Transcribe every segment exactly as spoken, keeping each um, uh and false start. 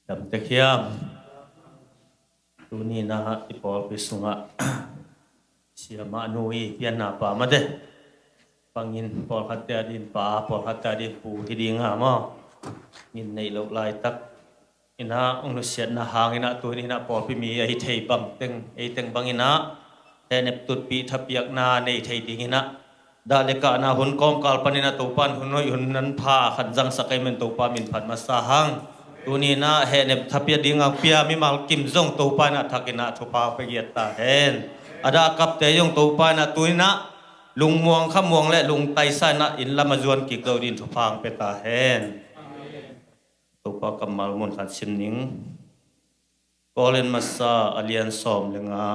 Damtek hiam? Tuni-in ah i pawlpi sungah siamah nu i pianna pa mate bangin pawlkhatte ading pa, pawlkhatte ading pu hi ding a maw? Ngin neih loh laitak in ah hong nusiatna hangin ah tuni-in ah pawlpi mi a hi thei bangteng, eiteng bangin ah hehnep tutpih thapiakna nei thei dingin ah dah le kahna hun kawmkal panin ah Topa in hun hoih hun manpha khat zangsak ahih manin Topa min phat masa hang. Tuni-in ah hehnep thapiak ding a pia mimal kim zong Topa in ah thakin ah thupha pia giat ta hen. A dah a kapte zong Topa in ah tuni-in ah lungmuang khamuang le lungtaisa in ah inn lam a zuan kik zo dingin thupha hong pia ta hen. Topa kammal mun khat sim ning. Korin masa a lian sawm le nga.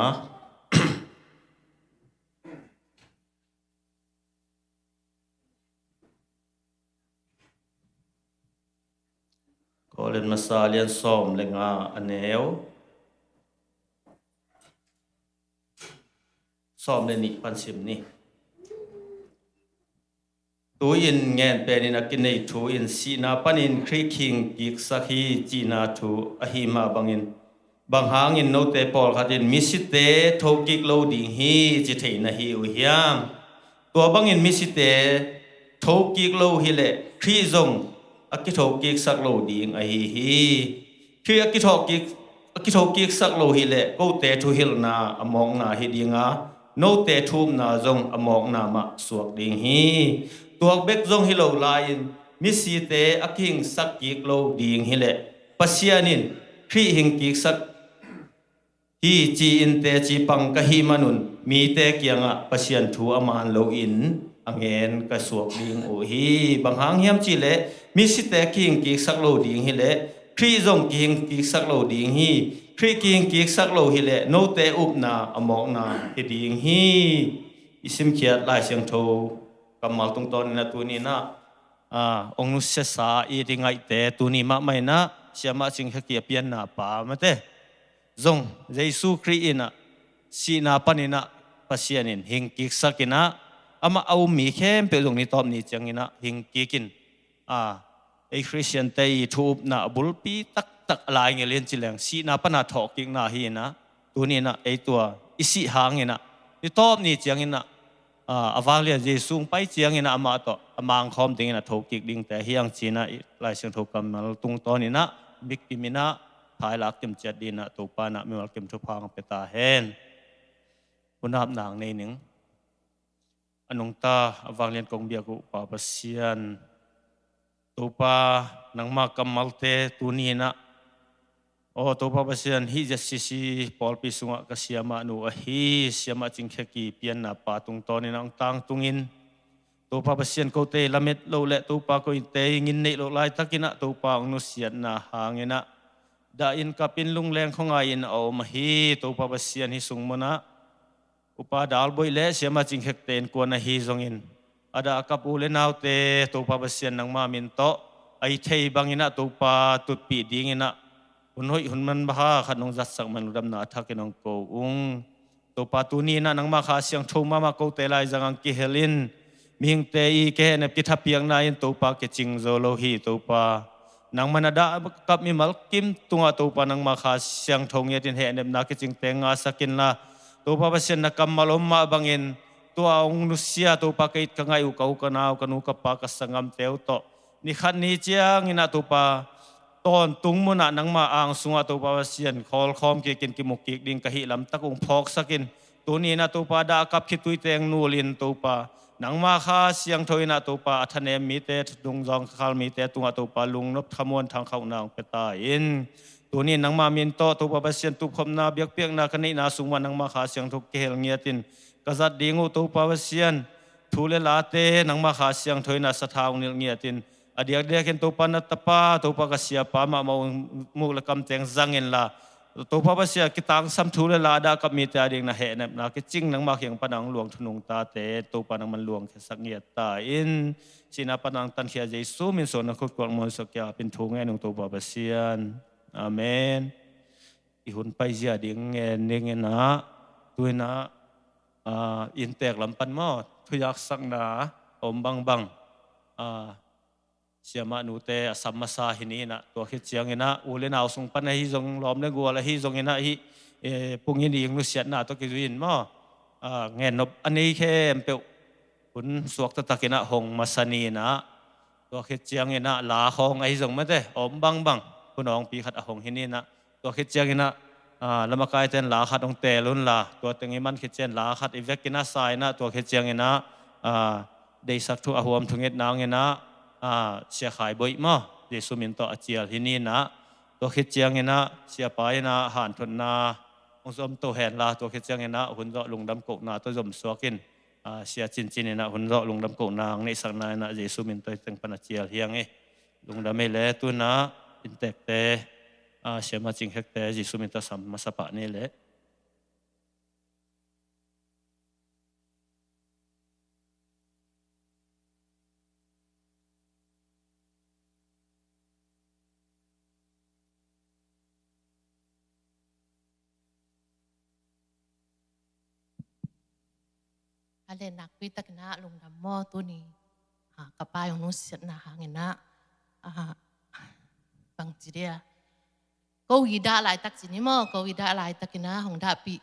Korin masa a lian sawm le nga, a neu sawm le nih pan sim ni. Tu-in ngen penin a kinei thu in sihna panin Khrih kihing kiksak hi cihna thu ahi mah bangin, bang hangin note pawlkhat in misite thokik lo ding hi ci thei na hi uh hiam? Tua bangin misite thokik lo hileh Khrih zong a kithokiksak lo ding ahi hi. Khrih a kithokik, a kithokiksak lo hileh kote thuhilhna a mawkna hi ding a, note thu upna zong a mawkna mah suak ding hi. Tua bek zong hi lo lai-in misite a kihingsak kik lo ding hileh Pasian in Khrih hingkiksak hi ci-in teci pang ka hih manun mite kiangah Pasian thu a man loin a ngen ka suak ding uh hi. Bang hang hiam cihleh misite kihingkiksak lo ding hileh Khrih zong kihingkiksak lo ding hi. Khrih kihingkiksak lo hileh note upna a mawkna hi ding hi. I simkhiat Lai Siangtho kammal tungtawnin ah tuni-in ah, ah, hong nusiasa i ngaihte tuni mahmah in ah siamah Cing Khe Ki a pianna pa mate zong Jesu Khrih in ah sihna panin ah Pasian in hingkiksak in ah amah a um mi khempeuh zong ni tawp ni ciangin ah hingkik in, a, ei Khristiante i thu upna a bulpi taktak a laingelin ci leng sihna pana thawhkikna hi in ah tuni-in ah ei tua i sih hangin ah ni tawp ni ciangin ah, a, a vanglian Jesu hong pai ciangin ah amah tawh a mangkhawm dingin a thokik dingte hi hang ci-in ah i Lai Siangtho kammal tungtawnin ah mikim in ah thailak kimciat dingin ah Topa in ah mimal kim thupha hong pia ta hen. Hun ap nang nei ning. A nungta a vanglian kong biak uh Pa Pasian, Topa, nangma kammalte tuni-in ah, aw Topa Pasian, hih Z C C pawlpi sungah ka siamah nu ahi siamah Cing Khe Ki pianna pa tungtawnin ah hong tangtungin, Topa Pasian, kote lamet loh le Topa kote ngin neih loh laitakin ah Topa hong nusiatna hangin ah dah in kap in lungleng khuangai in a om ahi. Topa Pasian, hih sung munah Upa Dalboih le siamah Cing Khekte innkuan ahi zongin, a dah a kap u le naute Topa Pasian, nangma min tawh a hi thei bangin ah Topa tutpih dingin ah hun hoih hun manpha khat nong zatsak man lungdamna a thakin hong ko ung. Topa, tuni-in ah nangma Kha Siangtho mahmah kote lai zangah kihel in, mihingte i kihehnep kithapiakna in Topa kicing zo lo hi. Topa, nangman a dah a kap mimal kim tungah Topa nangma Kha Siangtho ngiatin hehnepna kicingte ngahsak inla, Topa Pasian, na kammal om mah bangin tua hong nusia Topa, ka it ka ngaih uh ka u ka nau, ka nu ka pa, ka sanggamte uh tawh ni khat ni ciangin ah Topa, tawntung munah nangma ang sungah Topa Pasian, khawlkhawm kikin kimu kik ding ka hih lamtak ung phawksak in, tuni-in ah Topa, dah a kap khitui teng nulin Topa, nangma Kha Siangtho in ah Topa, a thanem mite, thadung zawngkhal mite tungah Topa, lungnop thamuan thangkhauhna hong pia ta in. Tuni-in nangma min tawh Topa Pasian, tupkhopna biakpiakna ka neihna sung mah nangma Kha Siangtho kihel ngiatin ka zat ding uh Topa Pasian, thu le late nangma Kha Siangtho in ah sathau nilh ngiatin, a diakdiakin Topa na tapa, Topa ka siapa mahmah uh muk le kamteng zang inla, Topa Pasian, kitangsam thu le la a dah kap mite ading na hehnepna kicing nangma kiang pan a hong luang thu nungtate Topa nangman luangkhiasak ngiat ta in. Sihna pan a hong tankhia Jesu min suang na khutkuak muansak kia pin thu ngen ung Topa Pasian. Amen. I hun paizia ding ngen dingin ah, tu-in ah, ah, inntek lam pan maw, thuyaksakna om bangbang, ah, siamah nute a sam masa hi ni in ah, tua khit ciangin ah u le nau sung pan ahi zong, lawm le gual ahi zongin ah hih, eh, pungin i nusiatna tawh kizui in maw, ah, ngennop a nei khempeuh hun suak taktakin ah hong masa ni in ah, tua khit ciangin ah la khawng ahi zong mate, om bangbang hun awngpi khat a hong hi ni in ah, tua khit ciangin ah, ah, lamakaite'n la khat hong teel un la, tua teng i man khit ciang la khat i vekin ah sa in ah, tua khit ciangin ah, ah, deisak thu a huam thunget nangin ah, ah, Sia Khai Boih maw, Jesu min tawh a cial hi ni in ah, tua khit ciangin ah siapa in ah hanthotna hong zom to hen la, tua khit ciangin ah hun zawh lungdam kohna tawh zom suak in, ah, Sia Cin Cin in ah hun zawh lungdam kohna hong neihsakna in ah Jesu min tawh hih teng pan a cial hi ing e. Lungdam ei le. Tu in ah inntekte, ah, siamah Cing Khekte Jesu min tawh sam masa pah ni le. A le nakpi takin ah lungdam maw tuni, ah, ka pa hong nusiatna hangin ah, ah, bangci dia. Ko i dah laitak ci ni maw, ko i dah laitakin ah hong dahpih,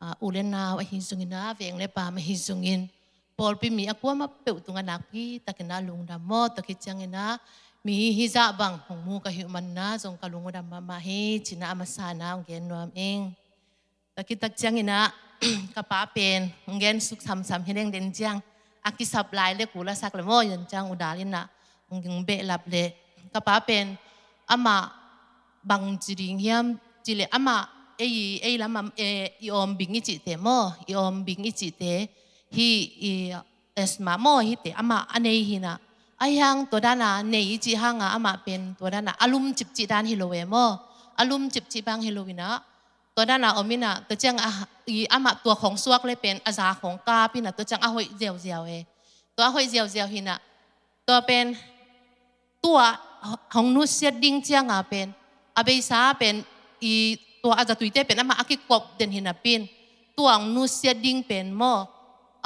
ah, u le nau ahi zongin ah, veng le paam ahi zongin, pawlpi mi a kuamah peuh tungah nakpi takin ah lungdam maw, tua khit ciangin ah mi hizah bang hong mu ka hih manin ah zong ka lung uh dam mahmah hi, ci-in ah a masa in ah hong gen nuam ing. Tua khit tak ciangin ah ka pa pen hong gen suk samsam hi leng den ciang, a kisap lai le kul a sak le maw, yan ciang u dal in ah hong behlap le, ka pa pen amah bangci ding hiam cih le, amah ei, ei lam ah, eh, i awm bing i cihte maw, i awm bing i cihte, hih i asthma maw, hihte amah a nei hi in ah, ahi hang tua dan a nei i cih hang a, amah pen tua dan a a lum cipcih dan hi lo e maw, a lum cipcih bang hi lo in ah, tua dan a om in ah, tua ciang a, i amah tua khawng suak le pen a za khawng kap in ah, tua ciang a hoih ziauziau e. Tua a hoih ziauziau hi in ah, tua pen tua hong nusiat ding ciang a pen, a beisa pen i tua a zatuite pen amah a kikop den hi napi in, tua hong nusiat ding pen maw,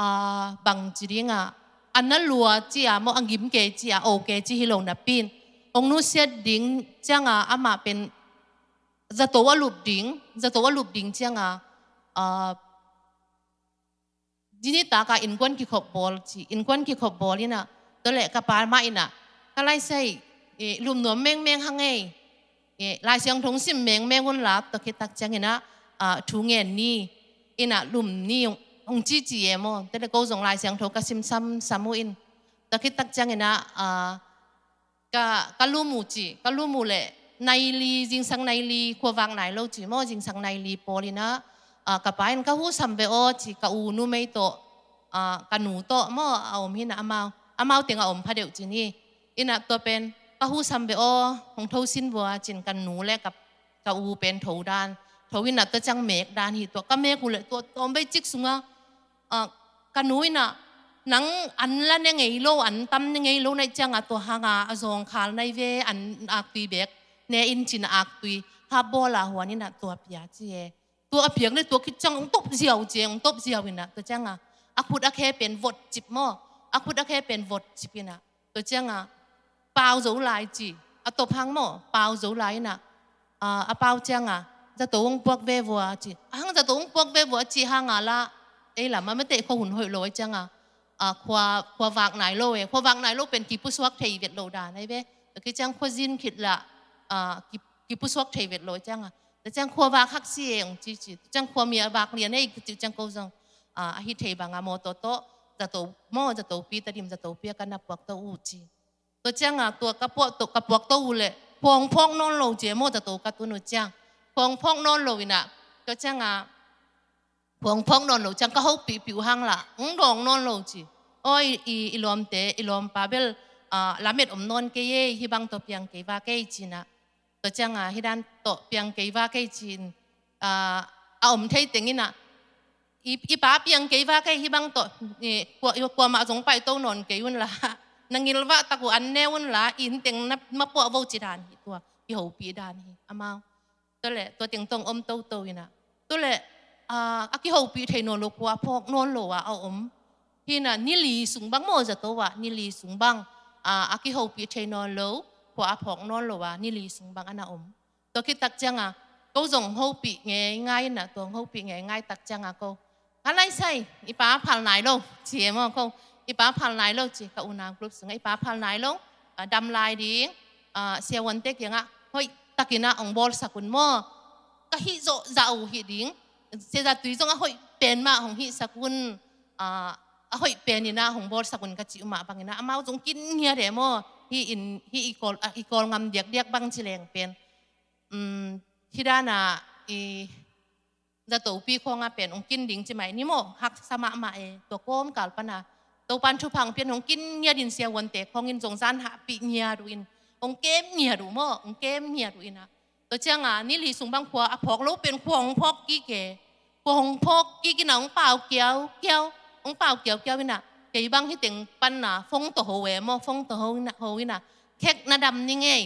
ah, bangci ding a, a na lua ci a maw, a ngim kei ci a, o kei ci hi lo napi in, hong nusiat ding ciang a amah pen zato a lup ding, zato a lup ding ciang a, ah, zinitak a innkuan kikhop bawl ci, innkuan kikhop bawl in ah, tua leh ka pa mah in ah, ka Laisai, eh, lum nuam mengmeng hang ei, eh, Lai Siangtho sim mengmeng un la, tua khit tak ciangin ah, ah, thu ngen ni, in ah lum ni, hong cici e maw, tua leh ko zong Lai Siangtho ka sim samsam uh in, tua khit tak ciangin ah, ah, ka, ka lum uh ci, ka lum uh leh nai li, zingsang nai li, khuavak nai lo ci maw, zingsang nai li pawl in ah, ah, ka pa in ka hu sam ve aw ci, ka u numei tawh, ah, ka nu tawh maw, a om hi in ah amau, amau teng a om pha deuh ci ni. In ah tua pen ka hu sam ve aw, hong tho sin vua ci-in ka nu le ka, ka u pen tho dan, tho in ah tua ciang mek dan hi, tua ka mek uh leh tua tawmvei cik sungah, ah, ka nu in ah, nang an la ne ngei lo, an tam ne ngei lo na hih ciang a, tua hang a a zawngkhal nai ve, an aktui beek ne in ci-in a aktui hap bawl a huan in ah tua pia ci e. Tua a piak le tua khit ciang hong top ziau ci e, hong top ziau in ah, tua ciang a a khut a khe pen vot cip maw, a khut a khe pen vot cip in ah, tua ciang a pau zo lai ci, a top hang maw, pau zo lai in ah, ah, a pau ciang a, zato hong puak ve vua ci, a hang zato hong puak ve vua ci hang a la, ei lam a mate khua hun hoih lo a ciang a, ah, khua, khuavak nai lo e, khuavak nai lo pen kipusuak thei vet lo dan ai ve, tua khit ciang khuazin khit la, ah, ki, kipusuak thei vet lo a ciang a, tua ciang khuavak hak si e hong ci ci, tua ciang khuami a vak lian ei ka cih ciang ko zong, ah, a hi thei bang a mawtaw tawh, zato maw, zatopi Tedim, zatopi a ka na puak to uh ci. Tua ciang a tua ka puak to, ka puak to uh leh, phawng phawk nawn lo ci e maw, zato ka tun uh ciang. Phawng phawk nawn lo in ah, tua ciang a, phawng phawk nawn lo ciang ka hopihpih uh hang la, hong dawng nawn lo ci. Aw, i, i, i lawmte, i lawmpa bel, ah, lamet om nawn kei ei, hih bang tawh piang kei va kei ci in ah. Tua ciang a, hih dan tawh piang kei va kei ci-in, ah, a om thei teng in ah, i, i pa piang kei va kei, hih bang tawh, eh, kua, kuamah zong paito nawn kei un la, na ngilvah tak uh an ne un la, inn teng na mapuah vo ci dan hi, tua kihopih dan hi amau. Tua leh tua teng tawh hong om toto in ah, tua leh, ah, a kihopih thei nawn lo, khua phawk nawn lo a a om. Hi in ah ni li sung bang maw, zato ah ni li sung bang, a, a kihopih thei nawn lo, khua a phawk nawn lo a, ni li sung bang a na om. Tua khit tak cianga ko zong hopih ngeingai inah, tua hopih ngeingai tak cianga ko, "Ka laisai, i pa phal nai lo," ci e maw ko. "I pa phal nai lo," ci, ka unau group sungah, "I pa phal nai lo, a, dam lai ding, a, siavuante kiangah hoih takinah hong bawlsak un maw. Ka hih zawh zah uh hih ding, siazatui zong a hoih pen mah hong hihsak un, a, a hoih pen inah hong bawlsak un," ka cih uh mah banginah amau zong kin ngiat e maw. Hih in, hih i kawl, a, i kawl ngam diakdiak bang ci leng pen, um, hih danah i zatopi khawngah pen hong kin ding ci mai ni maw, haksa mahmah e. Tua kawmkal pana Topan thupha hong pian hong kin ngiat in, siavuante khawngin zong zan hahpih ngiat uh in, hong kem ngiat uh maw, hong kem ngiat uh inah. Tua cianga ni li sung bang khua a phawk lo pen khua hong phawk kik e. Khua hong phawk kik inah hong pau kiaukiau, hong pau kiaukiau inah, kei bang hih teng panna phone tawh ho e maw, phone tawh ho inah, ho inah, "Khek, na dam ni ngei,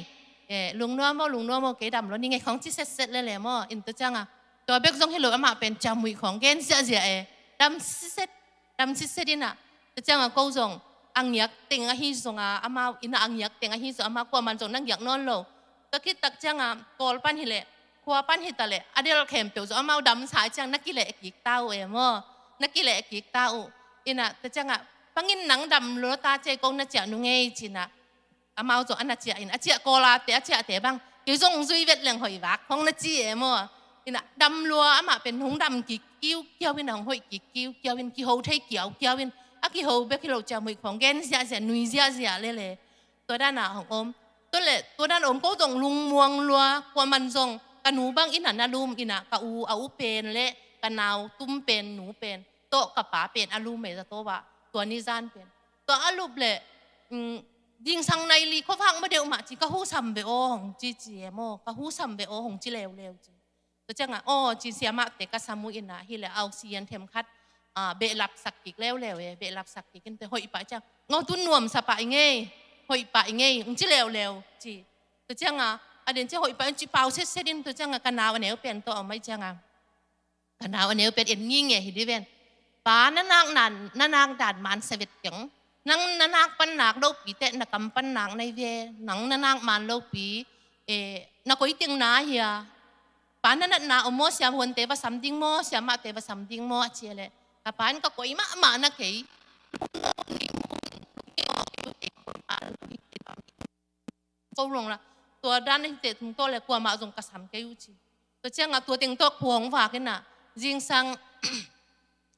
e, lungnuam aw, lungnuam aw, kei dam lo ni ngei," khawng ci setset lele maw. In tua cianga tua bek zong hi lo, amah pen ciamhuih khawng gen ziahziah e. Dam siset, dam siset inah. Tua cianga ko zong a ngiak teng ahi zonga, amau inah a ngiak teng ahi zong, amau kuaman zong na ngiak nawn lo. Tua khit tak cianga kawl pan hileh, khua pan hitaleh, a del khempeuh zong amau damsa ciang na kileh kik ta uh e maw. Na kileh kik ta uh. Inah tua cianga, "Bangin nang dam lo ta cei, ko na ciah nu ngei," cinah amau zong a na ciah in, a ciah kawlate, a ciahte bang, "Kei zong zui vet leng hoih vak," khawng na ci e maw. Inah dam lua, amah pen hong dam kik kiukiau inah, hong hoih kik kiukiau in, kiho thei kiaukiau in, a kiho bek hi lo, ciamhuih khawng gen ziahziah, nui ziahziah lele. Tua danah hong om. Tua le, tua danah om ko zong lungmuang lua, kuaman zong, ka nu bang inah na lum inah, ka u, a u pen le ka nau tum pen, nu pen tawh ka pa pen a lum e zato ah, tua ni zan pen. Tua a lup leh, um, "Zingsang nai li khuavak ma deuh mah," ci, "Ka husam ve aw," hong ci ci e maw, "Ka husam ve aw," hong ci leuleu ci. Tua cianga, "Aw," ci, "siamahte ka sam uh inah, hileh a oxygen them khat, a, behlapsak kik leuleu e, behlapsak kik in," tua hoih pah ciang, "Ngaw, tun nuamsa pah i ngei, hoih pah i ngei," hong ci leuleu ci. Tua cianga a den cia hoih pah in ci pau setset in, tua cianga ka nau a neu pen tawh a om ai cianga, ka nau a neu pen en nginge hi di ven. "Pa, na nak nan, na nak dan man sa vet keng. Nang na nak pan nak lopi teh na kam pan nak nai ve. Nang na nak man lopi, e, na koi teng na hia? Pa, na natna om maw, siavuante va sam ding maw, siamahte va sam ding maw?" a ci leh, ka pa in, "Ka koi mahmah na kei. Ko rong la, tua dan a hi teh tung tawh le kuamah zong ka sam kei uh," ci. Tua cianga tua teng tawh khua hong vak inah, zingsang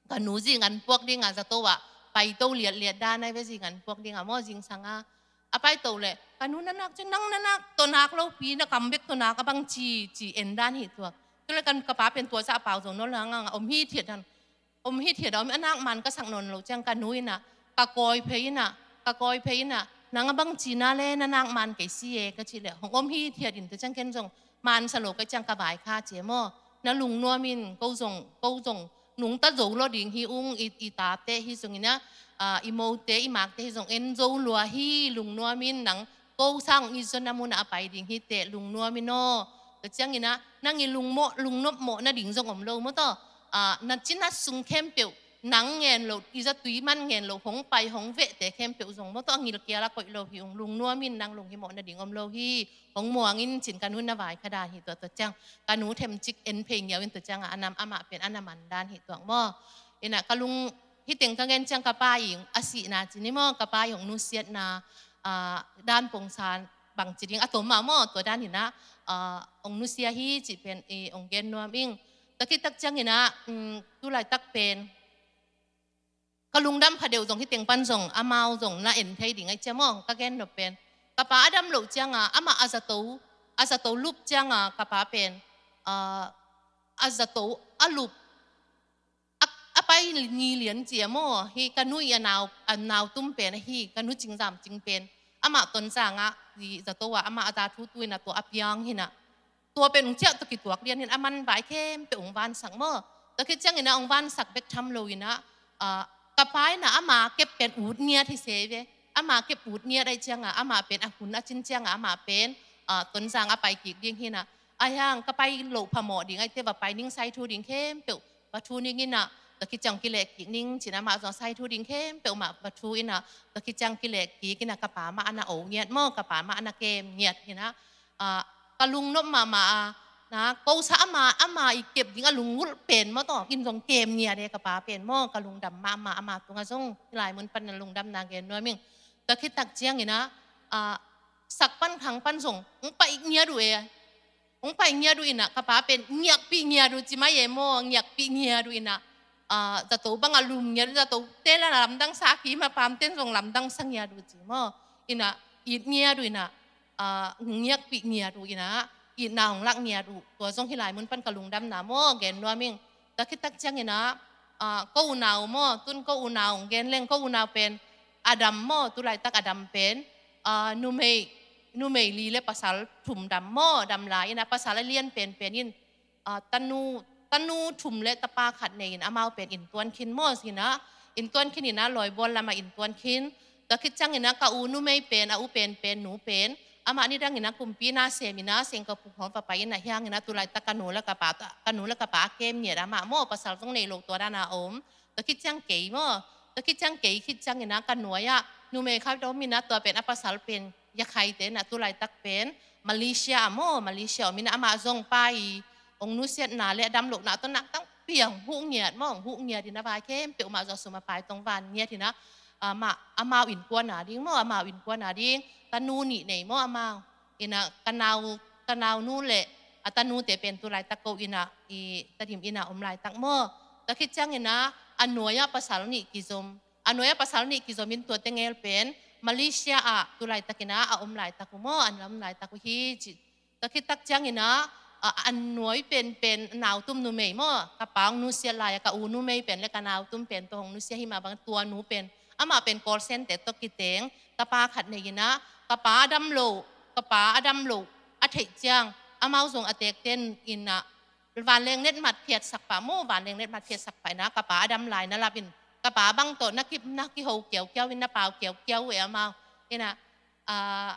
ka nu zingan puak dinga zato ah paito liatliat dan ai ve, zingan puak dinga maw, zingsanga a paito leh, "Ka nu na nak ciang, nang na nak tawh nak lopi, na kam bek tawh nak a bang ci," ci en dan hi tuak. Tua le kan ka pa pen tua zah a pau zo nawn lo hang a om hithiat dan. Om hithiat a om, a nak man ka sak nawn lo ciang ka nu inah, ka kawi phei inah, ka kawi phei inah, "Nang a bang cina le na nak man kei si e," ka cih leh hong om hithiat in, tua ciang ken zong man sa lo ka ciang ka vaikha ci e maw. "Na lungnuam in, ko zong, ko zong nungta zo lua ding hi ung, i, i tate hi zong inah, a, i mote, i makte hi zong en zo lua hi, lungnuam in, nang ko sang i zon a munah a pai ding hi teh, lungnuam in aw. Tua ciang inah nang i lungmawh, lungnop mawh nading zong om lo maw tawh, a, na cinat sung khempeuh, nang ngen lo, i zatui man ngen lo hong pai hong vehte khempeuh zong maw tawh a ngilkial a koih lo hi ung, lungnuam in, nang lunghimawh nading om lo hi, hong muang in," cin ka nu in na vaikha dan hi tuak. Tua ciang ka nu themcik en phei ngiau in, tua cianga a nam amah pen a na man dan hi tuak maw. Inah ka lung, hih teng ka ngen ciang ka pa in a sihna ci ni maw, ka pa in hong nusiatna, a, dan pongsan bang ci ding a tom mah maw, tua dan inah, a, hong nusia hi cih pen i hong gen nuam ing. Tua khit tak ciang inah, um, tu laitak pen ka lungdam kha deuh zong, hih teng pan zong amau zong na en thei ding ai cia maw, ka gen nop pen, ka pa a dam loh cianga amah a zato, a zato lup cianga ka pa pen, a, a zato a lup, a, a pai ni lian cia maw, hi ka nu i a nau, a nau tum pen ahi, ka nu Cingzam Cing pen, amah Tonzang ah i zato ah amah a za thu tu inah tua a piang hinah. Tua pen hong ciah tawh kituak lian hin a man vai khempeuh hong vansak maw. Tua khit ciang inah hong vansak bek tham lo inah, a, ka pa inah ama kep pen ut ngiat hi se ve. Ama kep ut ngiat ai cianga ama pen a hun a cin cianga ama pen, a, Tonzang a pai kik ding hinah. Ai hang ka pai loh phamawh ding ai te, va pai ning, sai thu ding khempeuh va thu ning inah, Tua khit ciang kileh kik ning ci-in amah zong sai thu ding khempeuh mah va thu in ah, tua khit ciang kileh kik in ah ka pa mah a na o ngiat maw, ka pa mah a na kem ngiat hi in ah, ah, ka lungnop mahmah a, na, ko sa ama, ama i kep ding a lunggulh pen maw tawh, in zong kem ngiat e ka pa pen maw, ka lungdam mahmah ama tungah zong, hih lai mun pan na lungdamna gen nuam ing. Tua khit tak ciangin ah, ah, sak pan khang pan zong, hong pai ngiat uh e, hong pai ngiat uh in ah, ka pa pen ngiakpih ngiat uh ci mai e maw, ngiakpih ngiat uh in ah, ah, zato bang a lum ngiat uh, zato te la lamdang sa kim a pamten zong lamdang sa ngiat uh ci maw, in ah, it ngiat uh in ah, ah, ngiakpih ngiat uh in ah, itna hong lak ngiat uh, tua zong hih lai mun pan ka lungdamna maw, gen nuam ing. Tua khit tak ciangin ah, ah, ko unau maw, tun ko unau hong gen leng, ko unau pen Adam maw, tu laitak Adam pen, ah, numei, numei li le pasal thum dam maw, dam lai in ah pasal a lian penpen in, ah, tanu, tanu thum le tapa khat nei in amau pen inntuan khin maw hi in ah, inntuan khin in ah lawibual lamah inntuan khin. Tua khit ciangin ah ka u numei pen, a u penpen nu pen, amah nidangin ah kumpi na sem in ah, seng ka puk hong va pai in ah, hiangin ah tu laitak ka nu le ka pa, ka nu le ka pa a kem ngiat amah maw, pasal zong nei lo tua dan a om. Tua khit ciang kei maw, tua khit ciang kei khit ciangin ah ka nuai ah numei khat om in ah, tua pen a pasal pen Yakhaite in ah tu laitak pen Malaysia ah maw, Malaysia om in ah, amah zong pa i hong nusiatna le a damlohna tawh nak tang piang huh ngiat maw, hong huh ngiat in ah, vai khempeuh mah zong a sum a pai tawh hong van ngiat in ah, amah, amau innkuan a ding maw, amau innkuan a ding, tanu nih nei maw amau. In ah ka nau, ka naunu le a tanute pen tu laitak ko in ah, i Tedim in ah om laitak maw. Tua khit ciangin ah a nuai ah pasal nih kizom, a nuai ah pasal nih kizom in tuate ngel pen Malaysia ah tu laitakin ah a om laitak uh maw, an lam laitak uh hi ci. Tua khit tak ciangin ah, a, a nuai penpen nautum numei maw, ka pa hong nusiat lai ah ka u numei pen le ka nautum pen tua hong nusia hi mah bang, tua nu pen, amah pen call center tawh kiteng tapa khat nei in ah, ka pa a dam lo, ka pa a dam lo a theih ciang, amau zong a tekten in ah vanleng net mat phiatsak pah maw, vanleng net mat phiatsak pah in ah ka pa a dam lai na lap in, ka pa bang tawh na kip, na kiho kiaukiau in, na pau kiaukiau uh e amau. In ah, ah,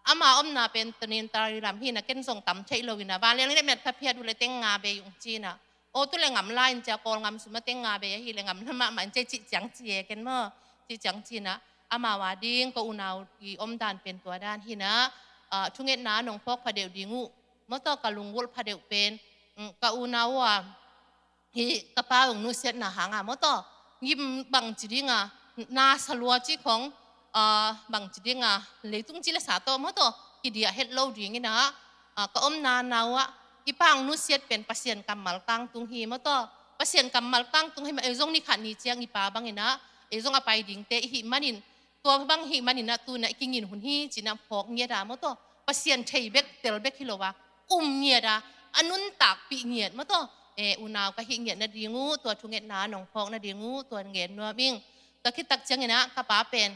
ama omna pen Tanintharyi lam hi in ah, ken zong tam theih lo in ah, vanleng net mat ka phiat uh le teng nga bei ung ci in ah, aw tu le ngam lai in ci a, Kawl ngam sum a teng nga bei ahi le ngam lam mahmah in ci, cih ciang ci e ken maw, cih ciang ci in ah, amau a ding ko unau i omdan pen tua dan hi in ah, ah, thungetna nong phawk phadeuh ding uh maw tawh, ka lunggulh phadeuh pen, mm, ka unau uh a, hih ka pa hong nusiatna hang a maw tawh, ngim bangci ding a, na sa lua ci khong, ah, bangci ding a, leitung ci le sa tawh maw tawh kidiah het lo ding in ah, ah, ka omna nau ah i pa hong nusiat pen Pasian kammal tangtung hi maw tawh, Pasian kammal tangtung hi mah, ei zong ni khat ni ciang i pa bang in ah, ei zong a pai dingte i hih manin, tua bang hih manin ah tu in ah i kingin hun hi ci in ah phawk ngiat a maw tawh, Pasian thei bek, tel bek hi lo a, um ngiat a, a nuntakpih ngiat maw tawh, e, unau ka hih ngiat nading uh, tua thungetna nong phawk nading uh tua gen nuam ing. Tua khit tak ciangin ah ka pa pen,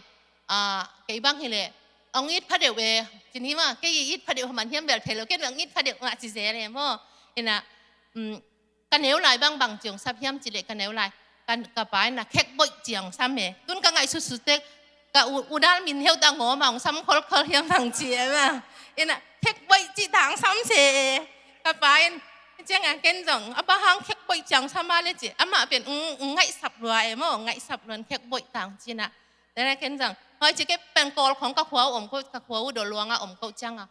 ah, kei bang hi leh hong it phadeuh e, ci ni mah, kei i it phadeuh man hiam bel thei lo, ken hong it phadeuh mah ci zel e maw. In ah, mm, ka neu lai bang bangci hong sap hiam cih leh, ka neu lai, ka, ka pa in ah khekboih ci hong sam e. Tun ka ngaihsutsut tek, ka u, u dal min heu ta ngawm a hong sam kholkhol hiam bangci e mah. In ah khekboih cih ta hong sam se e. Ka pa in, ciang a ken zong, a bang hang khekboih ci hong sam a le ci, amah pen, mm, mm, ngaihsap lua e maw, ngaihsap lua in khekboih ta hong ci in ah. Tua leh ken zong, hoi ci, kei pen Kawl khong ka khua uh om ko, ka khua uh Dawlluang ah om ko ciang a,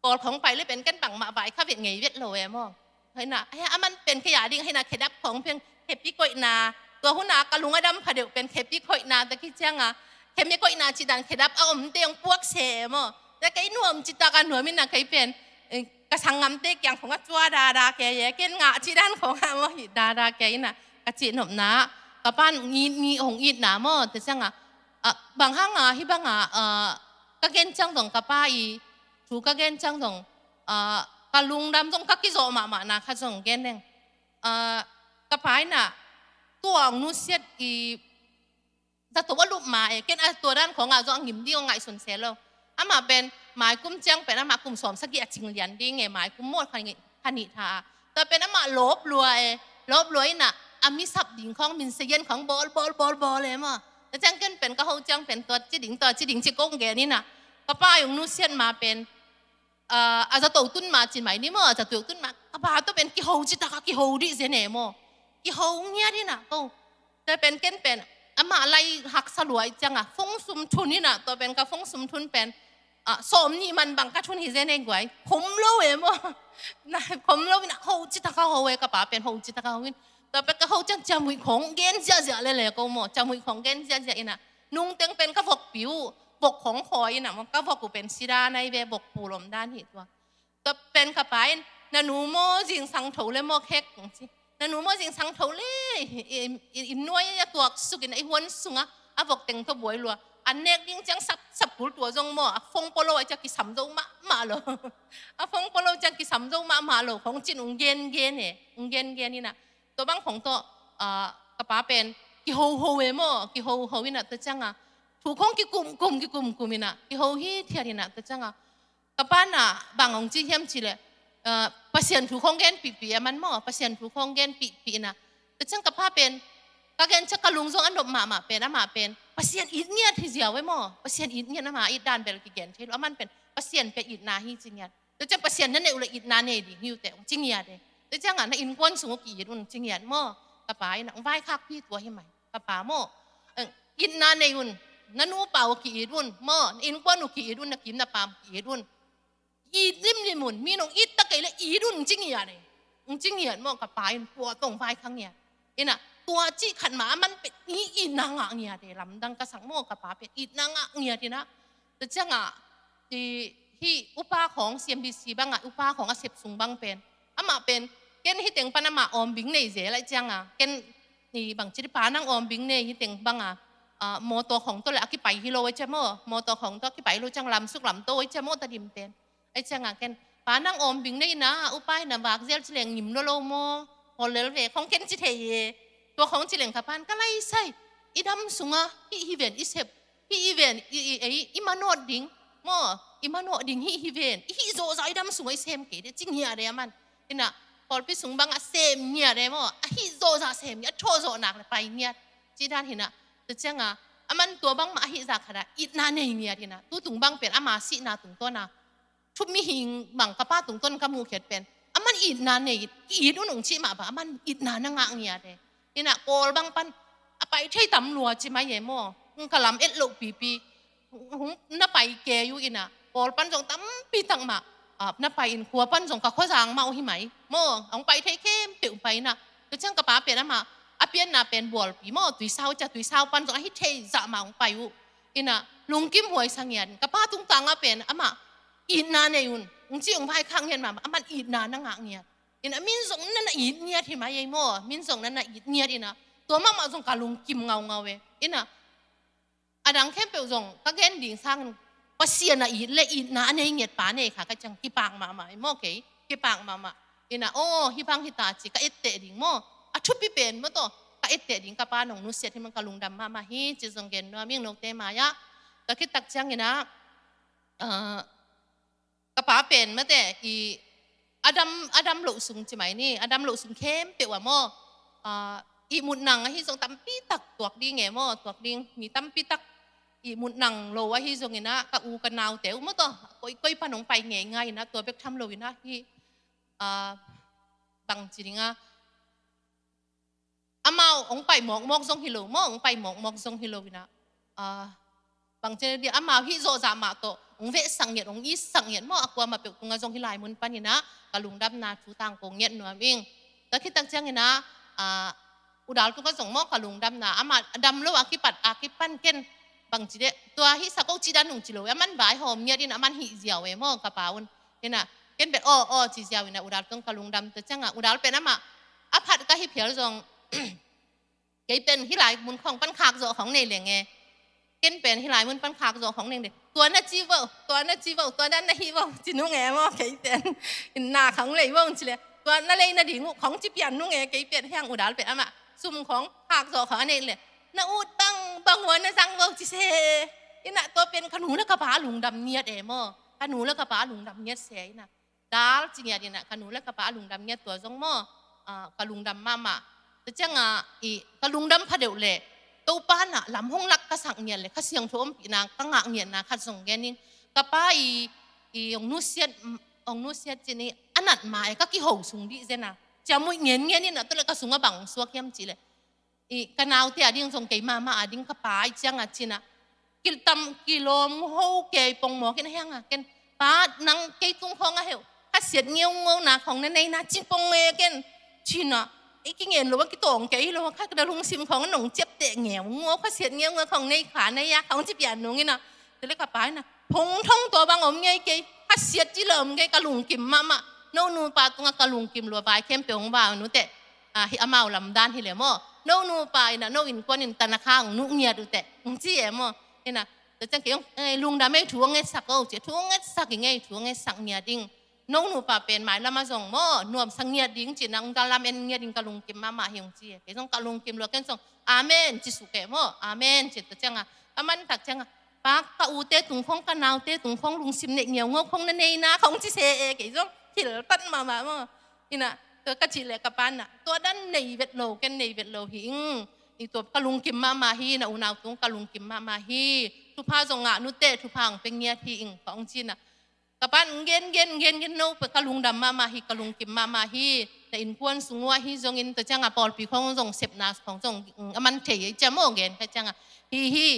Kawl khong pai le pen ken bangmah vai kha vet ngei vet lo e maw. Hoi na, hei, a man pen kei a ding, hei na, khedap khong pen, khepi koihna, tua hun a ka lung a dam phadeuh pen khepi koihna, tua khit ciang a, khemi koihna cih dan khedap a om te hong puak se e maw. Tua kei nuam cih tak a nuam in ah kei pen, eh, ka sanggamte kiang khong a cua dada kei e, ken ngah cih dan khong a maw, hih dada kei in ah, ka cihnopna, ka pa'n it, it, hong itna maw, tua ciang a, ah, bang hang a, hih bang a, ah, ka gen ciang zong ka pa i, thu ka gen ciang zong, ah, ka lungdam zong ka kizawh mahmahna khat zong gen leng. Ah, ka pa in ah, tua hong nusiat i zato a lup ma e, ken a tua dan khong a zong a ngim ding hong ngaihsun se lo. Amah pen, maikum ciang pen amah kum sawm sagih a cing lian ding e, maikum maw kha nih, kha nih tha a. Tua pen amah lawp lua e, lawp lua in ah, a mi sap ding khong, min se yen khong bawl, bawl, bawl, bawl e maw. Tua ciang ken pen ka ho ciang pen tua ci ding, tua ci ding ci kong gen in ah. Ka pa hong nusiat ma pen, ah, a zato tun ma ci mai ni maw, a zato tun ma, ka pa tawh pen kiho ci tak a kiho dih zen e maw. kiho ngiat inah ko. Tua pen ken pen amah lai haksa lua i cianga phone sum thun inah, tua pen ka phone sum thun pen ah, sawm nih man bang ka thun hi zen ei guai. Khom lo e maw. Na khom lo inah ho citaka ho e, ka pa pen ho citaka ho in. Tua pen ka ho ciang ciamhuih khong gen ziahziah lele ko maw. Ciamhuih khong gen ziahziah inah. Nungteng pen ka vokpi uh, vok khong khawi inah maw. Ka vok uh pen sida nai ve, vok pulom dan hi tua. Tua pen ka pa in, na nu maw zingsang tho le maw khek, kong ci. Na nu maw zingsang tho le, i, i, i, i nuai a tuak sukin a i huan sunga a vok teng tawh buai lua. A nek ding ciang sap, sap kul tua zong maw, a phone polo a ciang kisam zo mahmah lo. A phone polo ciang kisam zo mahmah lo, khong cin ung gen gen e, ung gen gen inah. Tua bang khong tawh, ah, ka pa pen, kiho ho e maw, kiho ho inah tua cianga. Thu khong kikum kum, kikum kum inah, kiho hithiat inah tua cianga. Ka pa na bang hong ci hiam cih leh, eh, Pasian thu khong gen pihpih a man maw, Pasian thu khong gen pihpih na. Tua ciang ka pa pen, ka gen ciang ka lung zong a nop mahmah pen, amah pen Pasian it ngiat hi ziau e maw, Pasian it ngiat, amah it dan bel kigen thei lo, a man pen Pasian pia itna hi ci ngiat. Tua ciang Pasian na neih uh leh itna nei ding hi uh teh, hong ci ngiat e. Tua ciangah na innkuan sung uh ki-it un ci ngiat maw, ka pa in hong vaikhakpi tua hi mai. Ka pa maw, eh, itna nei un, na nupa uh ki-it un maw, na innkuan uh ki-it un, na kim na pam ki-it un. It limlim un, mi nong it ta kei leh it un ci ngiat e. Ung ci ngiat maw, ka pa in pua tong vai kha ngiat. Inah, tua cih khat mah a man pen i itna ngah ngiat e, lamdang ka sak maw, ka pa pen itna ngah ngiat inah. Tua ciangah, i, hih upa khong C M B C bangah, upa khong a sep sung bang pen. Amah pen, ken hih teng pan amah awmbing nei zel a ciangah, ken i bangci di pa nang awmbing nei hih teng bangah, ah, mawtaw khong tawh le a kipai hi lo a cia maw, mawtaw khong tawh a kipai lo ciang lamsuk lamto a cia maw, Tadim pen. A ciangah ken, pa nang awmbing nei na, upa hi na vak zel ci leng ngim lo lo maw, hawl lel ve, khong ken ci thei e. Tua khong ci leng ka pan, ka lai sai, i dam sungah, hih hi ven, i sep, hih i ven, i, i, i, i manawt ding, maw, i manawt ding, hih hi ven, i hih zawhzah i dam sungah i sem kei de, ci ngiat de a man. Inah, pawlpi sung bangah sem ngiat de maw, a hih zawhzah sem ngiat, a thawh zawh nak le pai ngiat, ci dan hinah. Tua ciangah, a man tua bangmah a hih zah khatah, itna nei ngiat hinah, tu tung bang pen, ama sihna tungtawnah. Thup mihing bang ka pa tungtawn ka muhkhiat pen, a man itna nei, ki-it un ung cih mah bang, a man itna na ngah ngiat e. Inah Kawl bang pan, a pai thei tam lua ci mai e maw. Hong ka lam et loh pipi, hong na pai kei uh inah, Kawl pan zong tampi tak mah, ah, na pai in khua pan zong ka khuazang mah uh hi mai. Maw, hong pai thei khempeuh pai inah. Tua ciang ka pa pen amah, a pianna pen bualpi maw, Tuisau cia, Tuisau pan zong a hi thei zah mah hong pai uh. Inah, lungkim huai sa ngiat, ka pa tungtangah pen amah, itna nei un, ung ci ung vaikhak ngiat mah, a man itna na ngah ngiat. Inah min zong na na it ngiat hi mai ei maw, min zong na na it ngiat inah. Tua mahmah zong ka lungkim ngaungau e. Inah, a dang khempeuh zong, ka gen ding sangin, Pasian a it le itna a nei ngiat pa nei kha ka ciang kipak mahmah ei maw kei, kipak mahmah. Inah, aw, hih bang hi ta ci, ka etteh ding maw. A thupi pen maw tawh, ka etteh ding ka pa nong nusiat hi man ka lungdam mahmah hi, ci zong gen nuam ing note mai-ah. Tua khit tak ciang inah, ah, ka pa pen mate, i a dam, a dam loh sung ci mai ni, a dam loh sung khempeuh ah maw, ah, ihmut nang ahi zong tampi tak tuak ding e maw, tuak ding, mi tampi tak ihmut nang lo ahi zong inah, ka u ka naute uh maw tawh, koi, koi pan hong pai ngeingai inah, tua bek tham lo inah, hih, ah, bang ci ding a, amau hong pai mawkmawk zong hi lo maw, hong pai mawkmawk zong hi lo inah. Ah, bang ci ding, amau hih zawhzah mah tawh, hong vehsak ngiat, hong itsak ngiat maw, a kuamah peuh tungah zong hih lai mun pan inah, ka lungdamna thu tangko ngiat nuam ing. Tua khit tak ciang inah, ah, U Dal tungah zong maw ka lungdamna, amah a dam lo a kipat, a kipan ken, bang ci deh, tua hih sa ko ci dan nung ci lo, a man vaihawm ngiat in, a man hih ziau e maw, ka pa un. Inah, ken pen, aw, aw, ci ziau inah, U Dal tung ka lungdam, tua ciangah, U Dal pen amah, a phat ka hi phial zong, kei pen hih lai mun khawng pan khak zawh khawng nei leng e. Ken pen hih lai mun pan khak zawh khawng nei leng. Tua na ci vo, tua na ci vo, tua na na hih vo, ci nung e maw, kei pen. Na khawng lei vo, ci le. Tua na lei nading uh, khawng ci pian nung e, kei pen hiang U Dal pen amah. Sum khawng, khak zawh khawng a nei le. Na ut bang, bang hua na zang vo, ci se. Inah tua pen ka nu le ka pa lungdam ngiat e maw. Ka nu le ka pa lungdam ngiat se inah. Dal ci ngiat inah, ka nu le ka pa a lungdam ngiat tua zong maw, ah, ka lungdam mahmah. Tua ciangah, i, ka lungdam phadeuh leh, Topa nah lam hong lak ka sak ngiat leh, Kha Siangtho ompihna ka ngah ngiatna khat zong gen ing. Ka pa i, i, hong nusiat, hong nusiat cin i, a nat ma e, ka kiho sung dih zen a. Ciamui ngen ngen in a, tua le ka sungah bang suak hiam cih leh, i ka naute a ding zong kei mahmah a ding ka pa i ciangah cinah, kiltam kilawm ho kei pongmawk in a hiangah ken, pa nang kei tung khawng a heuh khasiat ngeungau na khawng na neina cin pong nge ken, cinah i kingen lo a kitawng kei lo a khat ka da lungsim khawng a nong ciapteh ngeungau khasiat ngeungau khawng nei kha nei a khawng ci pian nung inah, tua le ka pa inah, phongthong tua bang om ngei kei, khasiat ci lo om ngei, ka lungkim mahmah, no nupa tungah ka lungkim lua vai khempeuh hong vau nuteh. Ah, hi amau lamdan hi le maw. No nupa inah, no innkuan in tanakha hong nuh ngiat uteh hong ci e maw. Inah, tua ciang kei hong, eh, lungdam ei thu hong ngetsak o ci, thu hong ngetsak i ngei, thu hong ngetsak ngiat ding. No nupa pen mailam a zong maw, nuamsak ngiat ding cinah hong dalam en ngiat ding ka lungkim mahmah hi hong ci e. Kei zong ka lungkim lua ken zong, amen ci suk e maw, amen ci tua ciangah, a man tak ciangah, pa ka ute tung khawng ka naute tung khawng lungsim neih ngeungau khawng na neina khawng ci se e, kei zong thil tan mahmah maw. Inah, tua ka cih leh ka pa inah, tua dan nei vet lo, ken nei vet lo hi ing. I tua ka lungkim mahmah hi, na unau tung ka lungkim mahmah hi. Thupha zong ngah nuteh, thupha hong pia ngiat hi ing, ka hong cinah. Ka pa in gen, gen, gen, gen, no, ka lungdam mahmah hi, ka lungkim mahmah hi. Na innkuan sung uh ahi zongin, tua ciangah pawlpi khawng zong sepna khawng zong, mm, a man thei ei ciam aw gen ka ciangah. Hi, hi,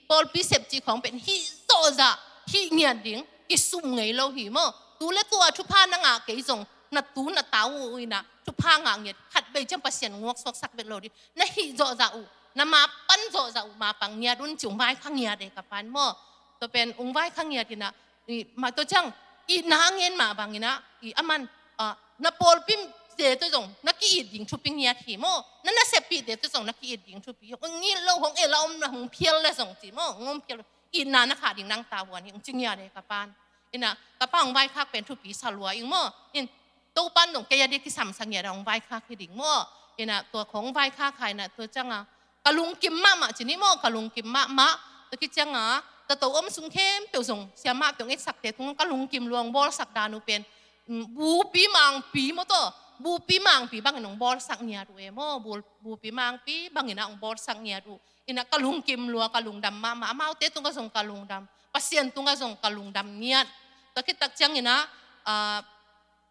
pawlpi sep cih khawng pen hih zawhzah hih ngiat ding kisum ngei lo hi maw. Tu le tua thupha na ngah kei zong, na tu na ta uh inah thupha ngah ngiat khat bei ciang Pasian nguak suaksak vet lo ding. Na hih zawhzah uh, na mapan zawhzah uh, mapang ngiat un ci hong vaikhak ngiat e ka pa in maw. Tua pen hong vaikhak ngiat inah, i, mah tua ciang, itna a ngen mah bang inah, i, a man, ah, na pawlpite tawh zong na ki-it ding thupi ngiat hi maw. Na naseppihte tawh zong na ki-it ding thupi. Hong it lo, hong el a om na hong phial le zong ci maw. Hong om phial, itna na khah ding nang tavuan hi, hong ci ngiat e ka pa in. Inah, ka pa hong vaikhak pen thupi sa lua ing maw. In, Topa in zong kei a dia kisamsak ngiat a hong vaikhak hi ding maw. Inah, tua khawng vaikhak kha inah, tua ciangah, ka lungkim mahmah ci ni maw, ka lungkim mahmah. Tua khit ciangah, ka to om sung khempeuh zong, siamah peuh ngetsakte tung ka lungkim lua hong bawlsak dan uh pen, mm, bupi mangpi maw tawh, bupi mangpi bangin hong bawlsak ngiat uh e maw, bu-, bupi mangpi bangin ah hong bawlsak ngiat uh. Inah ka lungkim lua, ka lungdam mahmah, amaute tungah zong ka lungdam, Pasian tungah zong ka lungdam ngiat. Tua khit tak ciangin ah, ah,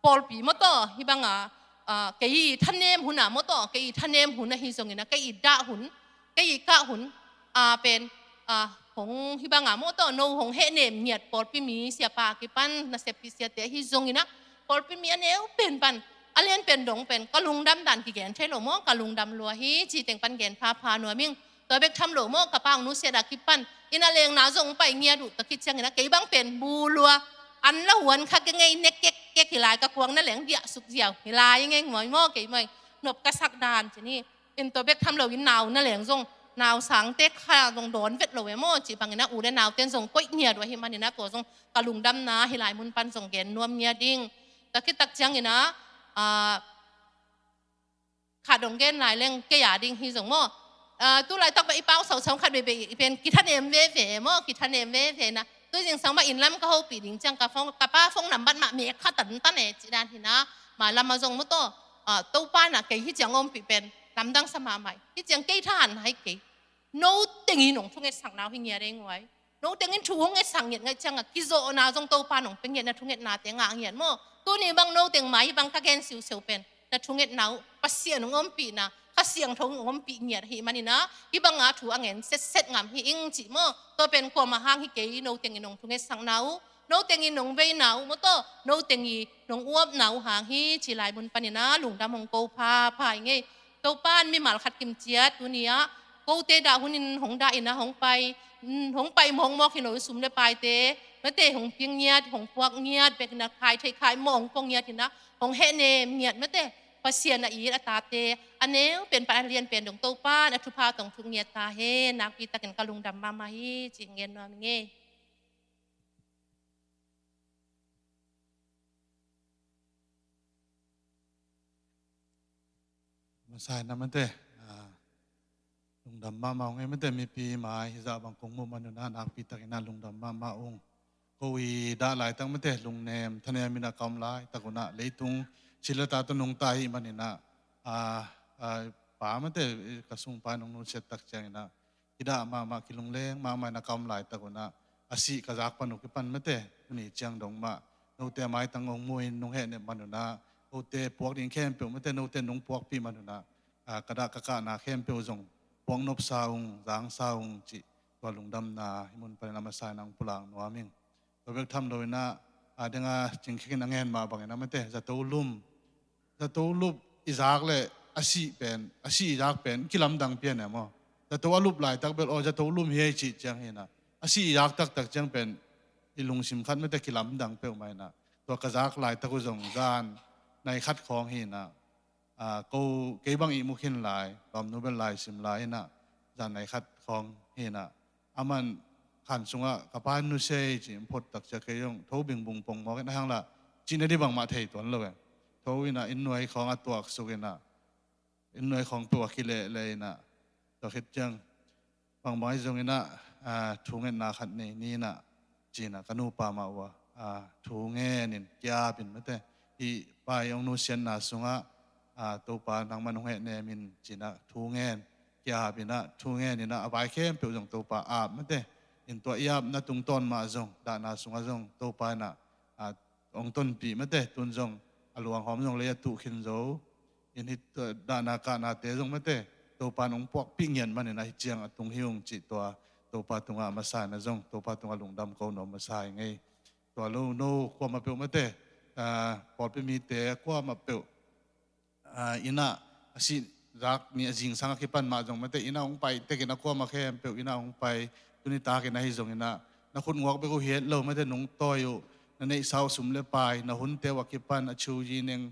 pawlpi maw tawh, hih bangah, ah, kei i thanem hun ah maw tawh, kei i thanem hun ahi zongin ah, kei i dah hun, kei i kah hun, ah, pen, ah, hong hih bangah maw tawh, no hong hehnem ngiat pawlpi mi siapa kipan, naseppih siate ahi zongin ah, pawlpi mi a neu pen pan, a lian pen dong pen, ka lungdam dan kigen thei lo maw, ka lungdam lua hi, ci teng pan gen phapha nuam ing. Tua bek tham lo maw, ka pa hong nusiat a kipan, inn a lengna zong hong pai ngiat uh, tua khit ciangin ah kei bang pen bu lua, an la huan kha kei ngei nek kek kek hi lai, ka kuang na leng diah suk ziau hi lai ngei mawi maw, kei mawi, nop ka sak dan ci ni. In tua bek tham lo in nau na leng zong, nau sangte kha zong dawn vet lo e maw, ci bangin ah u le naute in zong koih ngiat uh ahih manin ah tua zong ka lungdamna hi lai mun pan zong gen nuam ngiat ding. Tua khit tak ciangin ah, ah, khat dong gen lai leng kei a ding hi zong maw. Ah, tu laitak bang i pau sausaung khat veve i pen kithanem veve maw, kithanem veve na. Tu zingsang bang inn lam ka hopih ding ciang ka phone, ka pa phone nambat mah me kha tantan e ci dan hi na. Mailam ah zong maw tawh, ah, Topa na kei hi ciang ompih pen lamdang sa mahmah hi. Hi ciang kei thahan hai kei. No teng i nong thungetsakna uh hi ngiat ei nguai. No tengin thu hong ngetsak ngiat ngaih ciangah kizawhna zong Topa nong pia ngiat, na thungetnate ngah ngiat maw. Tuni bang no teng mai bang ka gen siuseu pen na thungetna uh Pasian hong ompihna, Kha Siangtho hong ompih ngiat ahih manin ah, hih banga thu a ngen setset ngam hi ing cih maw. Tua pen kuamah hang hi kei, no tengin nong thungetsakna uh, no tengin nong veina uh maw tawh, no tengin nong uapna uh hang hi ci lai mun panin ah lungdam hong ko phapha ing ei. Topa in mimal khat kimciat tuni ah kote dah hunin hong dah in ah hong pai, mm, hong pai mawkmawk hi lo in sum le paite, mate hong piang ngiat, hong puak ngiat, bek in ah khai thei khai mawh hong pua ngiat in ah hong hehnem ngiat mate. Pasian a it a tate, a neu pen pan a lian pen dong Topa in a thupha tong thuk ngiat ta hen, nakpi takin ka lungdam mahmah hi, ci ngen nuam ing ei. Masai na mate, ah, lungdam mahmah ung ei mate, mipi mai hizah bang kong muh manun ah nakpi takin ah lungdam mahmah ung. Ko i dah laitak mate, lungnem thanem in ah ka om laitak un ah leitung silata tawh nungta ahih manin ah, ah, ah, pa mate, ka sungpa in hong nusiat tak ciangin ah i dah mahmah kilungleng mahmah in ah ka om laitak un ah, a sih ka zak pan uh kipan mate, tuni ciang dong mah note a maitang hong mu in nong hehnem manun ah, note puak ding khempeuh mate, note nong puakpih man hunah, ah, ka dah ka kahna khempeuh zong puak nopsa ung, zangsa ung cih tua lungdamna hih mun panin a masa in ah hong pulak nuam ing. Tua bek tham lo inah, ah, denga cingkhekin a ngen mah bangin a mate, zato lum, zato lum i zak le a sih pen, a sih i zak pen kilamdang pian e maw. Zato a lup laitak bel aw zato lum hi ei cih ciang hinah, a sih i zak taktak ciang pen i lungsim khat mate kilamdang peuhmah inah, tua ka zak laitak uh zong zan nai khat khawng hinah, ah, ko kei bang ihmu khin lai, lawmnu bel laisim lai inah, zan nai khat khawng hinah, aman khan sungah ka pa in nusia ei ci in phot takcia kei zong tho bingbung pongmawk in a hang lah cihna dih bangmah thei tuan lo e. Tho inah inn nuai khawng a tuaksuk inah, inn nuai khawng peuh a kilehleh inah, tua khit ciang bangbang ahi zong inah, ah, thu ngetna khat nei ni inah ci inah ka nupa mah uh a, ah, thu ngen in kiap in mate, hih pa i hong nusiatna sungah, ah, Topa nangman hong hehnem in ci inah thu ngen kiap inah, thu ngen inah a vai khempeuh zong Topa ap mate. In tua i apna tungtawn mah zong dahna sungah zong Topa inah, ah, hong tonpih mate, tun zong a luanghawm zong lei a tuh khin zo. In hih, uh, dahna kahnate zong mate, Topa in hong puakpih ngiat manin ahi ciang a tung hi ung cih tua Topa tungah a masa in a zong Topa tungah lungdam ko nuam masa hi ngei. Tua lo no kuamah peuh mate, ah, pawlpi mite kuamah peuh, ah, inah a sih zak ni a zingsang a kipan mah zong mate, inah hong pai tekin a kuamah khempeuh inah hong pai, tuni takin ahi zong inah na khutnguak bek uh hi het lo mate, nong tawi uh, na neihsa uh sum le pai, na hunte uh a kipan a ciu yi neng,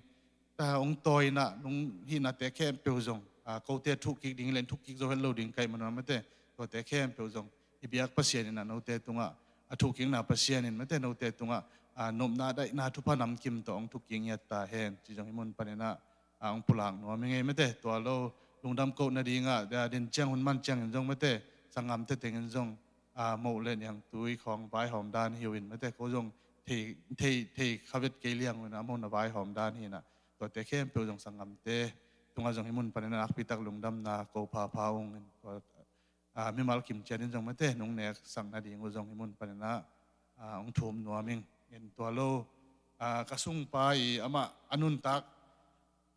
ta hong tawi inah nong hihnate khempeuh zong, ah, kote thuh kik ding le thuh kik zo het lo ding kaih man uh a mate, tuate khempeuh zong i biak Pasian inah note tungah a thuh kikna Pasian in mate note tungah, ah, nopna daihna thupha namkim tawh hong thuh kik ngiat ta hen ci zong hih mun paninah, ah, hong pulak nuam hi ngei mate. Tua lo lungdam koh nadingah, ah, din ciang hun man ciangin zong mate, sanggamte tengin zong, ah, moh le niangtui khawng vaihawm dan hi uh in mate, ko zong thei, thei, thei kha vet kei liang uh inah a moh na vaihawm dan hi inah, tuate khempeuh zong sanggamte tungah zong hih mun panin a nakpitak lungdamna ko phapha ung in, tua, ah, mimal kim cianin zong mate nong neksak nading uh zong hih mun paninah, ah, hong thum nuam ing. In tua lo, ah, ka sungpa i amah a nuntak,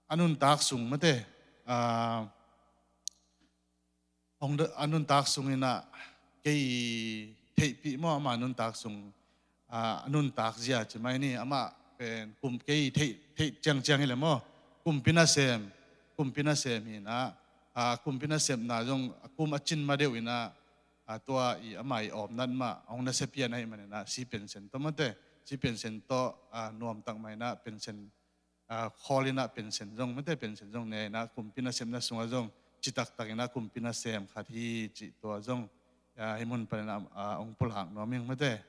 a nuntak sung mate, ah, hong a nuntak sung inah kei theihpih maw, ama nuntak sung, ah, a nuntak zia ci mai ni, amah pen kum kei theih, theih ciangciang hi le maw, kumpi nasem, kumpi nasem hi inah, ah, kumpi nasepna zong a kum a cin ma deuh inah, ah, tua i ama i awmnat mah hong nasia pian ahih maninah si pensen tawh mate, si pensen tawh, ah, nuamtak mah inah pensen, ah, khawl inah pensen zong mate, pensen zong ne inah kumpi nasepna sungah zong citaktak inah kumpi nasem khat hi cih tua zong, ah, hih mun paninah, ah, hong pulak nuam ing mate.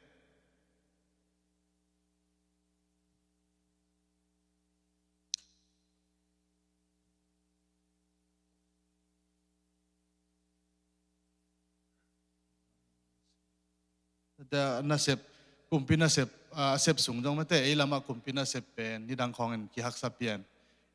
Nasep, kumpi nasep, ah, sep sung zong mate, ei lamah kumpi nasep pen nidang khawngin kihaksa pian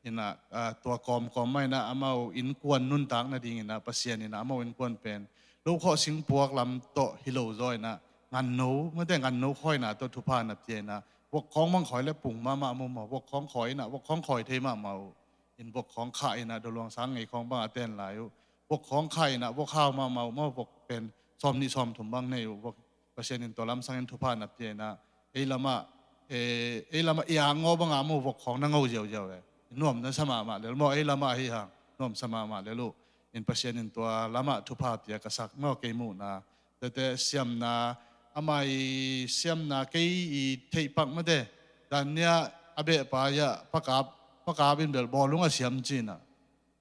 inah, ah, tua kawmkawm mah inah amau innkuan nuntak nading inah Pasian inah amau innkuan pen lokhawh singpuak lam tawh hi lo zaw inah nganno mate, nganno khawina tawh thupha na pia inah, vok khawng bang khawi le pung mahmah mu maw, vok khawng khawi inah, vok khawng khawi thei mahmah uh. In vok khawng khah inah doluang sang ngei khawng bang a ten lai uh, vok khawng khah inah vok hau mahmah uh maw, vok pen sawm nih sawm thum bang nei uh, vok Pasian in tua lamsang in thupha na pia inah, ei lamah, eh, ei lamah i ang ngaw banga maw vok khawng na ngo ziauziau e. Nuam na sa mahmah lel maw, ei lamah ahi hang nuam sa mahmah lel uh. In Pasian in tua lamah thupha pia ka sak maw, kei muhna tete siamna, ama i siamna kei i theihpak mate, dan nia a behpa ia pakap, pakap in bel bawlung a siam cinah,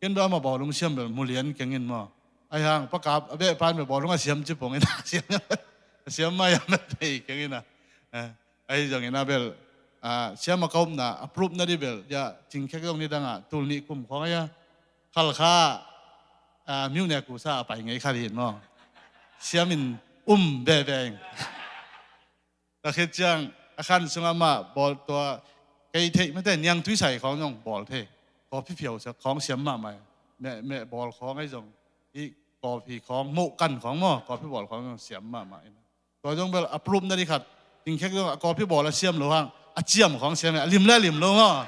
ken bel ama bawlung siam bel mulian keng in maw. Ahi hang pakap a behpa in bel bawlung a siam ci pong inah siam, a siam mai a mel thei keng inah, eh, ahi zong inah bel, ah, siam a ka upna a prupna dih bel ia cingkhek zong nidangah tul nih kum khawng aia Khalkha, ah, miuhnek kusa a pai ngei kha dih in maw. Siamin um veve ing. Ka khit ciang a khan sungah mah bawl tua kei theih mate, niangtui sai khawng zong bawl thei. Kawpi phiau sak khawng siam mahmah. Meh, meh bawl khawng ahi zong i kawpi khawng, moh kan khawng maw, kawpi bawl khawng zong siam mahmah in. Tua zong bel a prupna dih khat, tingkhek zong a kawpi bawl a siam lo hang a ciam khawng siam e, a lim le a lim lo maw.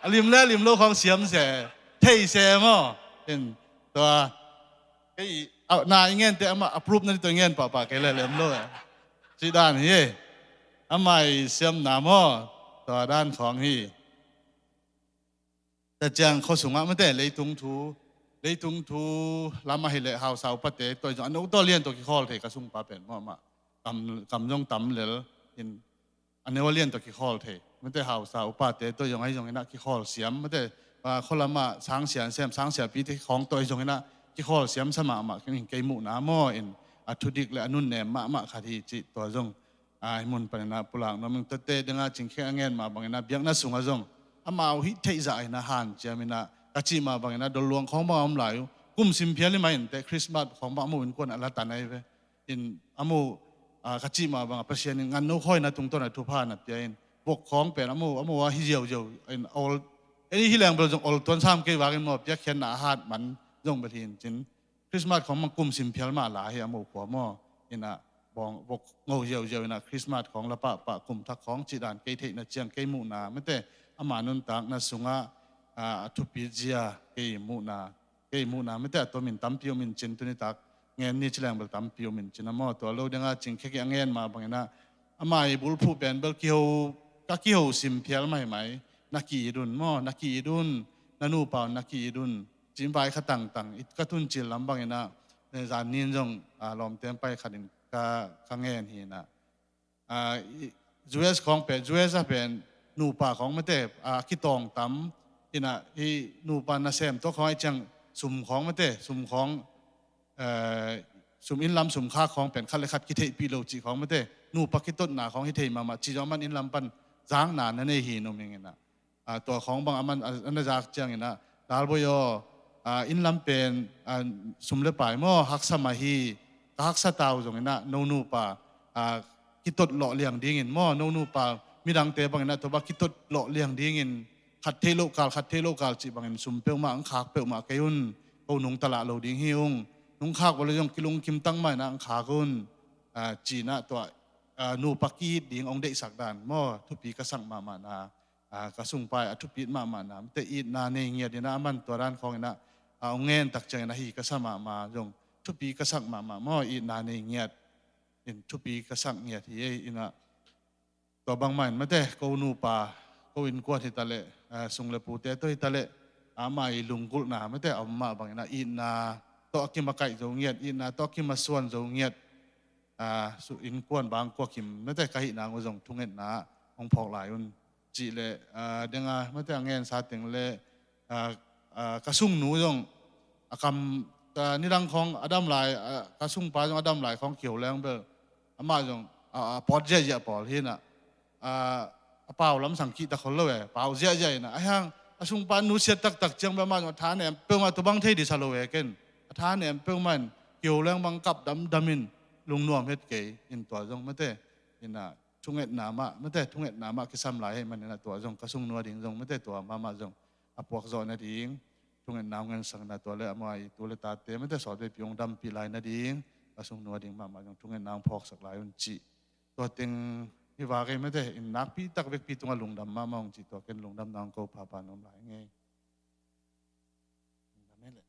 A lim le a lim lo khawng siam se, thei se maw. In tua kei a, na i ngen te amah approve na ding tawh i ngen pahpah kei le lem lo e. Cih dan hi e. Amah i siamna maw, tua dan khawng hi. Tua ciang khua sungah mate leitung thu, leitung thu lam ahih leh hausa upate tawh zong a no tawh lian tawh kikhawl thei ka sungpa pen maw amah. Kam, kam zong tam lel in a neu a lian tawh kikhawl thei. Mate hausa upate tawh zong ahi zongin ah kikhawl siam. Mate, ah, khua lamah sangsia sem, sangsiapite khawng tawh ahi zongin ah kikhawl siam sa mahmah, kei muhna maw in a thudik le a nunnem mahmah khat hi cih tua zong, ah, hih mun panin ah pulak nuam ing. Tuate dingah cingkhek a ngen mah bangin ah biakna sungah zong amau hih theih zah in ah hanciam in ah ka cih mah bangin ah dolluang khawng bang a om lai uh. Kum sim phial hi mah inteh Christmas khawng bang a mu innkuan a la tan ahi ve. In a mu, ah, ka cih mah bangah Pasian in ngan no khawina tungtawn a thupha na pia in vok khawng pen a mu, a mu a hi ziauziau in ol, ei hi leng bel zong ol tuan sam kei vakin maw piakkhiatna a hat man zong bel hi in cin. Christmas khawng bang kum sim phial mah la hi a mu khua maw. In ah bawng vok ngo ziauziau in ah Christmas khawng la pahpah kum thak khawng cih dan kei theihna ciang kei muhna mate ama nuntakna sungah, ah, a thupit zia kei muhna kei muhna mate a tomin tampi om in cin tuni tak ngen ni ci leng bel tampi om in cin a maw tua lo dingah cingkhek i a ngen mah bangin ah amah i bulphuh pen bel kiho, ka kiho sim phial mahmah na ki-it un maw, na ki-it un, na nupa un na ki-it un. Cin vai kha tangtang i ka tuncil lam bangin ah, eh, zan nin zong, ah, lawmte pai khat in ka, ka ngen hi in ah. Ah, i, U S khawng pen, U S a pen nupa khawng mate, ah, kitawng tam in ah hih nupa nasem tawh khawng ahi ciang sum khawng mate, sum khawng, eh, sum inn lam sum khak khawng pen khat le khat kitheihpih lo cih khawng mate, nupa kitotna khawng hi thei mahmah cih zong aman inn lam pan zakna na nei hi in om ing in ah. Ah, tua khawng bang aman a, a na zak ciangin ah, Lalbawi aw, ah, inn lam pen, ah, sum le pai maw haksa mah hi, ka haksa ta uh zongin ah no nupa, ah, kitot lawh liang dingin maw, no nupa midangte bangin ah tua bang kitot lawh liang dingin khat theih loh kal, khat theih loh kal cih bangin sum peuhmah ang khak peuhmah kei un, ko nungta lah lo ding hi ung, nungkhak uh le zong kilungkim tak mah in ah ang khak un, ah, ci in ah tua, ah, nupa ki-it ding hong deihsak dan maw thupi ka sak mahmah na. Ah, ka sungpa i a thupit mahmah na mate itna nei ngiat in ah aman tua dan khawng in ah, ah, hong ngen tak ciangin ah hi ka sa mahmah zong thupi ka sak mahmah maw itna nei ngiat in thupi ka sak ngiat hi ei in ah tua bangmah in mate ko nupa ko innkuan hi ta leh, ah, sung le pute tawh hi ta leh amah i lunggulhna mate a om mah bangin ah itna tawh a kim a kaih zo ngiat itna tawh a kim a suan zo ngiat, ah, su innkuan bangkua kim mate ka hih nang uh zong thungetna hong phawk lai un. Cih leh, ah, deng a mate a ngensa teng leh, ah, ah, ka sungnu zong a kam, ah, nidang khawng a dam lai, ah, ka sungpa zong a dam lai khawng kiho leng bel amah zong, ah, a pawt ziahziah pawl hi in ah, ah, a pau lamsang kihta khol lo e, pau ziahziah in ah, ahi hang a sungpa nusiat taktak ciang bel amah zong a tha nem peuhmah tua bang thei dih sa lo e ken, a tha nem peuhmah in kiho leng bang kap damdam in lungnuam het kei in tua zong mate in ah thungetna mah mate, thungetna mah kisam lai ahih manin ah tua zong ka sungnu a ding zong mate tua mahmah zong a puakzawh nading thungetna hong ngensak in ah tua le amah i tu le tate mate sawtveipi hong dampih lai nading ka sungnu a ding mahmah zong thungetna hong phawksak lai un cih. Tua teng hi vak ei mate in nakpi tak vekpi tungah lungdam mahmah hong cih tua ken lungdamna hong ko phapha nuam lai ing ei. Lungdam ei leh.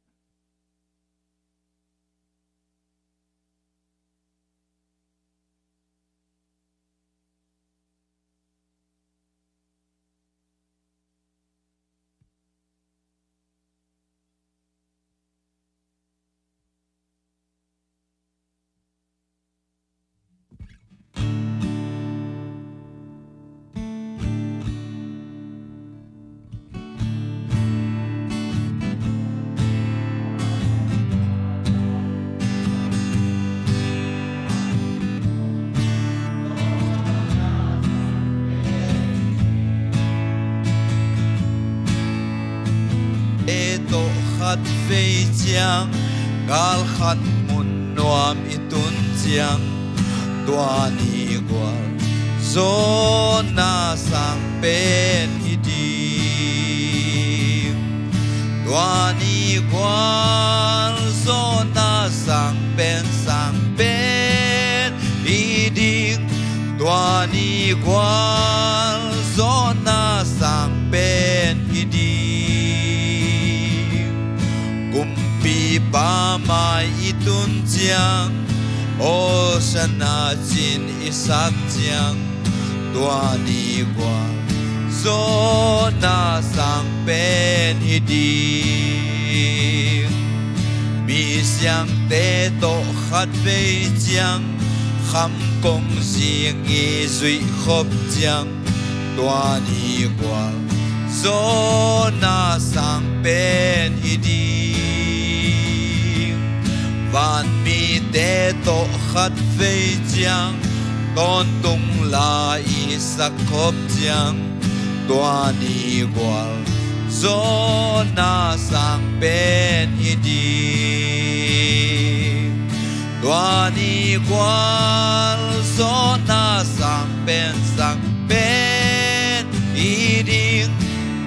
E tawh khat vei ciang gal khat mun nuam i tun ciang, tua ni gual zawhna sang pen hi ding. Tua ni gual zawhna sang pen, sang pen hi ding. Tua ni gual zawhna sang pen hi ciang, Hosanna cin i sak ciang, tua ni gual Jonah sang pen hi ding. Misiangte tawh khat vei ciang, kham kong zing i zuih khop ciang, tua ni gual Jonah sang pen hi ding. Vanmite tawh khat vei ciang, tawntung la i sak khop ciang, tua ni gual Jonah sang pen hi ding. Tua ni gual Jonah sang pen, sang pen hi ding.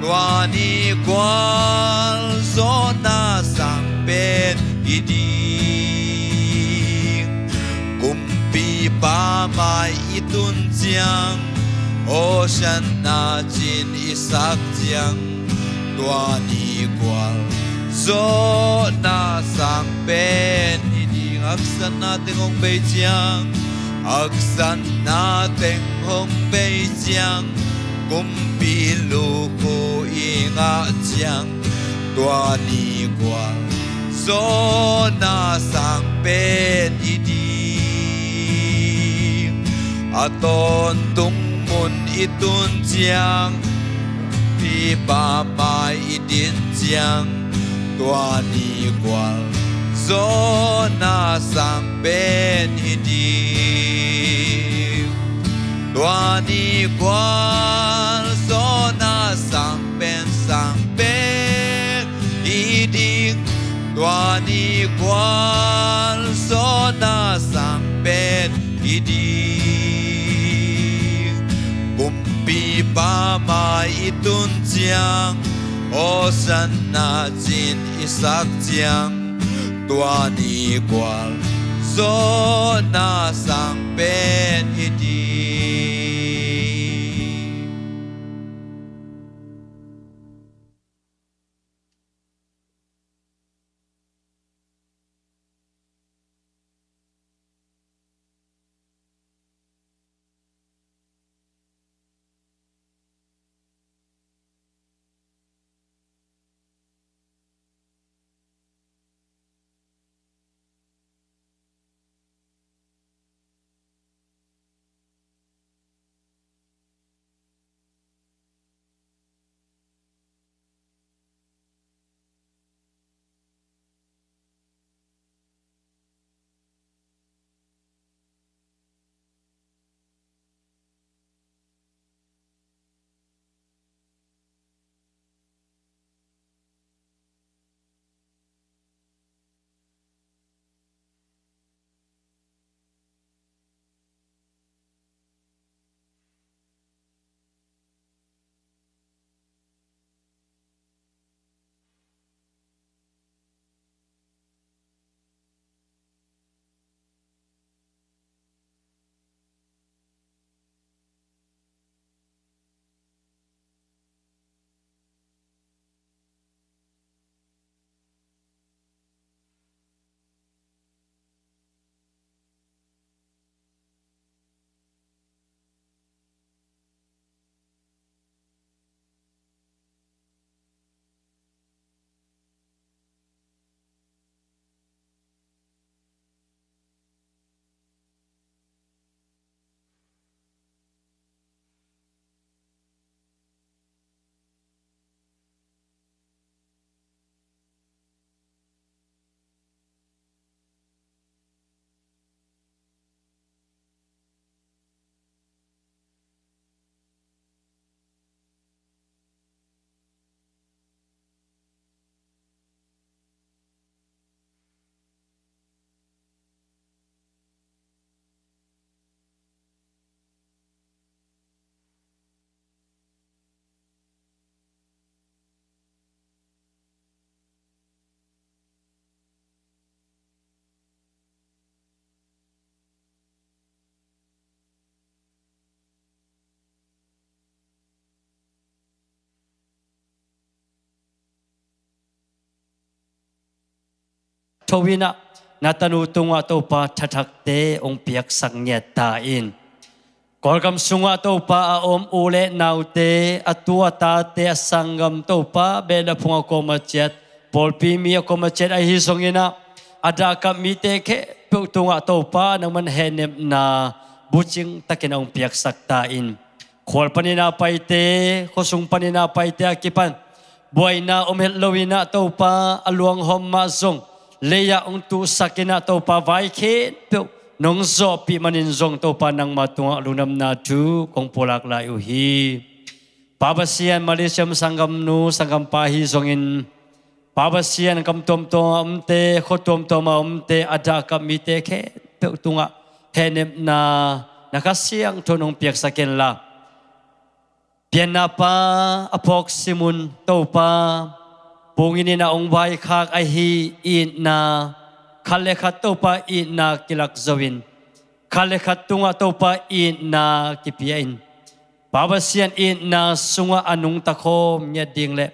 Tua ni gual Jonah sang pen hi ding. Kumpipa mai i tun ciang, Hosanna cin i sak ciang, tua ni gual Jonah sang pen hi ding. Haksatna teng hong bei ciang, haksatna teng hong bei ciang, kumpi lukhu i ngah ciang, tua ni gual Jonah sang pen hi ding. A tawntung mun i tun ciang, pipa mai i din ciang, tua ni gual Jonah sang pen hi ding. Tua ni gual Jonah sang pen, sang pen hi ding. Tua ni gual Jonah sang pen hi ding. Kumpipa mai i tun ciang, Hosanna cin i sak ciang, tua ni gual Jonah sang pen hi ding. Tho in ah, na tanu tungah Topa thathakte hong piaksak ngiat ta in. Kawlgam sungah Topa a om u le naute, a tu a tate, a sanggam Topa, beh le phung a kawm a ciat, pawlpi mi a kawm a ciat ahi zongin ah, a dahkap mite khempeuh tungah Topa nangman hehnepna bucing takin hong piaksak ta in. Khual panin a paite, khuasung panin a paite a kipan buaina om het loin ah Topa a luanghawm mah zong lei-ah hong tuhsak in ah Topa vai khempeuh nong zawhpih manin zong Topa nangma tungah lungdamna thu kong pulak lai uh hi. Pa Pasian, Malaysia sanggamnu sanggampa hi zongin, Pa Pasian, gam tuamtuam a omte, khua tuamtuam a omte, a dahkap mite khempeuh tungah hehnepna na Kha Siangtho nong piaksak inla, pianna pa a phawk simun Topa, pungin in a hong vaikhak ahi itna, khat le khat Topa itna kilak zo in, khat le khat tungah Topa itna kipia in, Pa Pasian itna sungah a nungta khawm ngiat ding le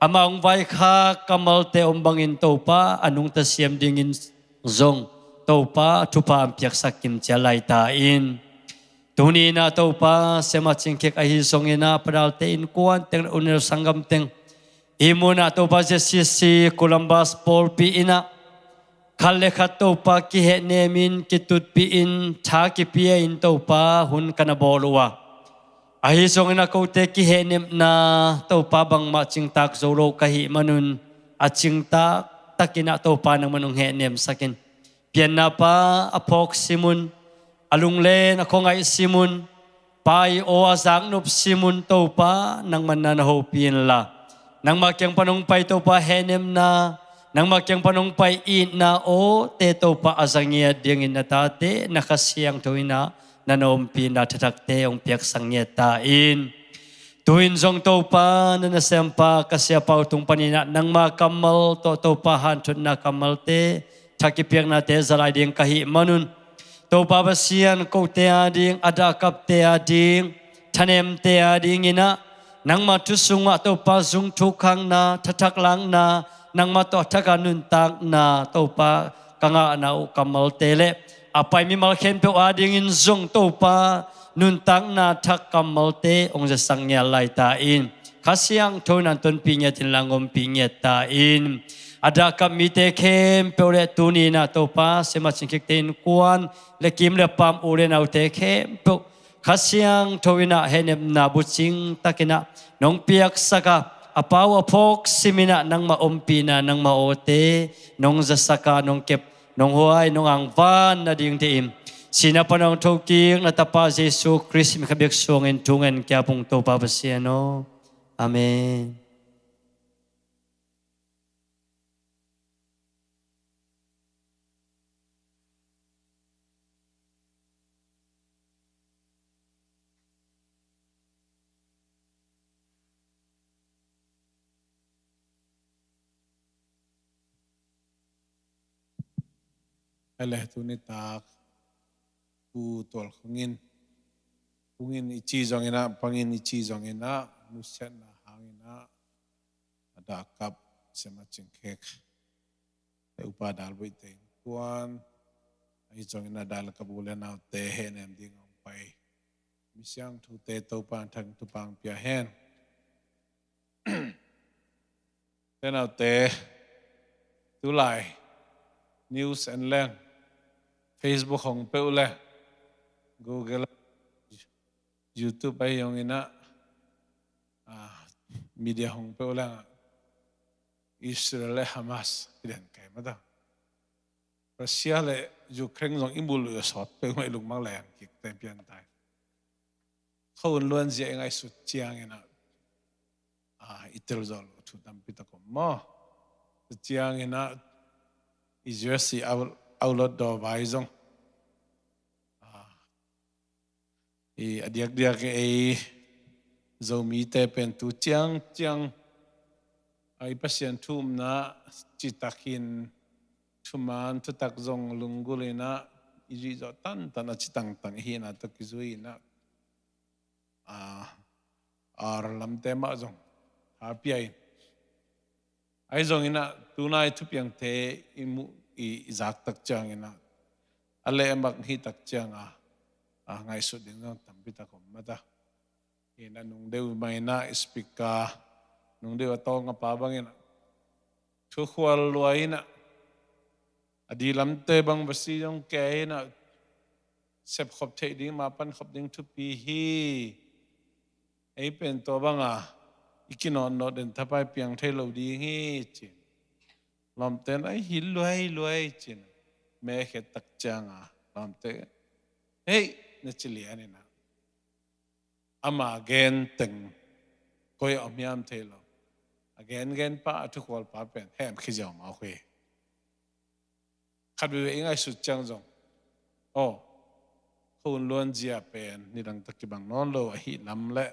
amah hong vaikhak kammalte om bangin Topa a nungta siam dingin zong Topa thupha an piaksak kimciat lai ta in. Tuni in ah Topa, Siamah Cing Kik ahi zongin ah, Pa Dal te innkuan teng le U Neu sanggam teng, hih munah Topa Z C C Columbus pawlpi in ah khat le khat Topa kihehnem in, kitutpih in, tha kipia in Topa hun ka na bawl uh a, ahi zongin ah kote kihehnepna Topa bangmah cingtak zo lo ka hih manun, a cingtak takin ah Topa nangman hong hehnemsak in. Pianna pa a phawk simun, a lunglen a khuangaih simun, pa i aw a zaknop simun Topa nangman na na hopih inla, nangma kiang pan hong pai Topa hehnemna, nangma kiang pan hong pai itna awte Topa a za ngiat dingin na tate na Kha Siangtho in ah na na ompihna thathakte hong piaksak ngiat ta in. Tu-in zong Topa, na nasempa ka siapa uh tung panin ah nangma kammal tawh Topa hanthotna kammalte, tha kipiaknate za lai ding ka hih manun, Topa Pasian, kote ading, a dahkapte ading, thanemte adingin ah nangma thu sungah Topa zung thukhakna, thathak lakna, nangma tawh thak a nuntakna Topa ka ngahna uh kammalte le a pai mimal khempeuh adingin zong Topa nuntakna thak kammalte hong zasak ngiat lai ta in. Kha Siangtho in an tonpih ngiat inla hong ompih ngiat ta in. A dahkap mite khempeuh le tuni in ah Topa, Siamah Cing Kik te innkuan le kim le pam, u le naute khempeuh Kha Siangtho in ah hehnepna bucing takin ah nong piaksak a, a pau a phawk simin ah nangma ompihna, nangma awte nong zasak a, nong kep, nong huai, nong angvan nading te in, sihna pan hong thokik na Tapa Jesu Khrist min khat bek suangin thu ngen kia pung Topa Pasian aw. Amen. Ele tuni tak Pu Tual Khung in, Khung in i ci zongin ah, Pang in i ci zongin ah, nusiatna hangin ah a dahkap Siamah Cing Kik le Upa Dal Buih te innkuan, ahi zongin a dahkap u le naute hehnem ding hong pai mi siangthote Topa in thang thupha hong pia hen. Te naute, tulai news en leng, Facebook hong peuh le, Google, YouTube ahi zongin ah, ah, media hong peuh leng ah, Israel le Hamas kiden kai mata. Russia le Ukraine zong i mu lua sawt peuhmah, i lungmang leng kik te pian tai. Kho un luan zia i ngaihsut ciangin ah, ah, i tel zo lo thu tampi tak om maw. Tua ciangin ah i Jersey au-, aulot daw vai zong, ah, i a diakdiak in ei Zomite pen tu ciangciang, ah, i Pasian thu upna citakin thuman thutak zong lunggulh in ah i zuih zawh tantan a ci tangtang i hihna tawh kizui in ah, ah, ar lamte mah zong tha pia in. Ahi zongin ah tunai thupiangte i mu, i, i zak tak ciangin ah, a lehmak hih tak ciang a, a ngaihsut ding zong tampi tak om mah ta. Hi na nung deuh mah in ah speaker, nung deuh a tawng a pa bangin ah, thukhual lua in ah, a dilamte bang va si zong kei in ah, sepkhop theih ding, ma pankhop ding thupi hi. Ei pen tua bang a i kinawtnawt den thapai piang thei lo ding hi, ci-in lawmte in, "Ai, hi luai luai," ci-in me khet tak ciang a lawmte, "Hei," na ci lian in ah, ama gen teng koi a om hiam thei lo. A gengen pa, a thukhual pa pen hem khia ziau mawk hi. Khat veve i ngaihsut ciang zong, aw, khuahun luanzia pen nidang tak kibang nawn lo ahih lam le,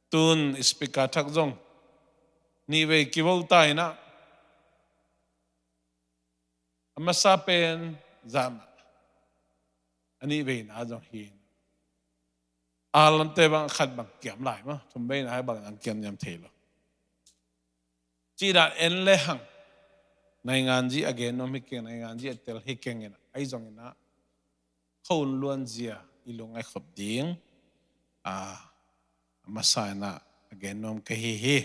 tun speaker thak zong nihvei kivo ta in ah, a masa pen zan ah, a nihveina zong hi in, a lamte bang khat bang kiam lai maw, thumveina bang zang kiam niam thei lo. Cih dan en le hang, nainganzi a gen nuam hi keng, nainganzi a tel hi keng in ah, ahi zongin ah, khuahun luanzia i lungngaih khop ding, a, a masa in ah a gen nuam ka hi hi.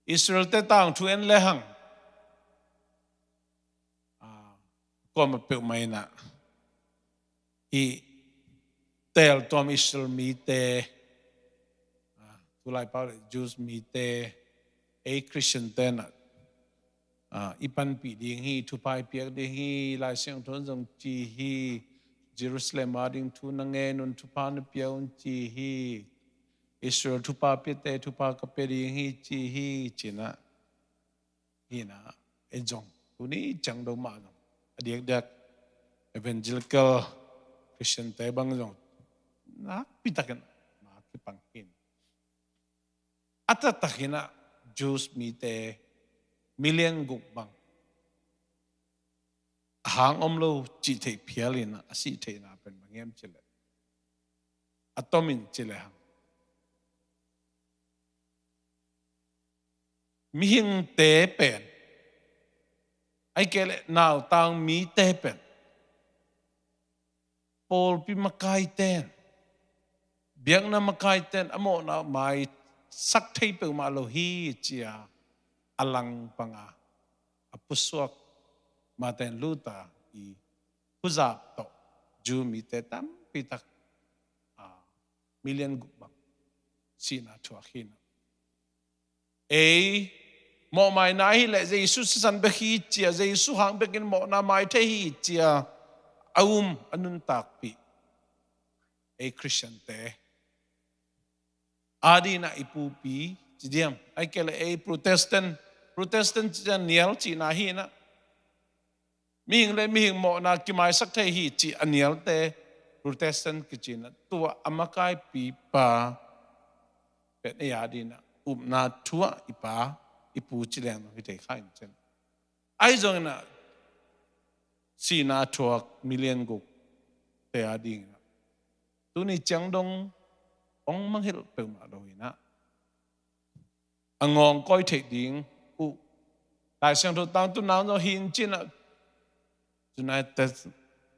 Israel-te tangthu en le hang, a, kuamah peuhmah in ah, hih teeltuam Israel mite, a, tulai pau le Jews mite, ei Christian-te in ah, a, i panpih ding hi, thupha i piak ding hi, Lai Siangtho in zong ci hi, Jerusalem a ding thu na ngen un, thupha na pia un ci hi, Israel thupha piate thupha ka pia ding hi ci hi, ci-in ah, hi in ah, ei zong tuni ciang do mah zong, a diakdiak evangelical Christian-te bang zong nakpi takin ma kipang hi in, a taktak in ah Jews mite million guk bang a hang om lo cih theih phial in ah, a sih theihna pen bang hiam cih leh, a tomin ci le hang, mihingte pen, ahih kei leh nautang mite pen, pawlpi makaite in, biakna makaite in a mawhna maisak thei peuhmah lo hi, ci-a a langpang a, a pusuak, Martin Luther i huzap tawh Jew mite tampi tak, a, million guk bang sihna thuak hi in ah, ei mawhmaina ahih leh Jesu sisan bek hi ci-a, Jesu hang bekin mawhna mai thei hi ci-a a um, a nuntakpih ei Christian-te a ding in ah i pupi ci diam, ahih kei leh ei Protestant, Protestant ci-a nial cihna hi in ah, mihing le mihing mawhna kimaisak thei hi cih a nialte Protestant kici in ah, tua a makaipipa pen ei a ding in ah upna thu-ah i pa, i pu ci leng hi thei kha in cin. Ahi zongin ah sihna thuak million guk te a ding in ah, tuni ciang dong hong mangngilh peuhmah lo in ah, a ngawngkawi theih ding uh, Lai Siangtho tangtun nang zong hi in cin ah, United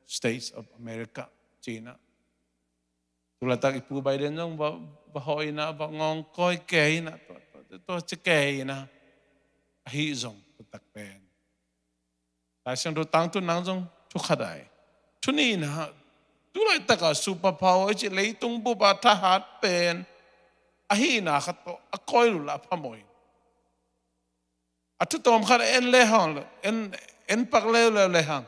States of America ci in ah, tulaitak i pu Biden zong va, va hawh in ah, va ngawngkawi kei in ah, tua, tua, tua ci kei in ah, ahi zong tua tak pen Lai Siangtho tangtun nang zong thu khat ai. Thu nihna, tulaitak a superpower i cih leitung bup a thahat pen ahihna khat tawh a kawi lua a phamawh hi. A thu tawm khat en le hang, en, en pak leuleu le hang,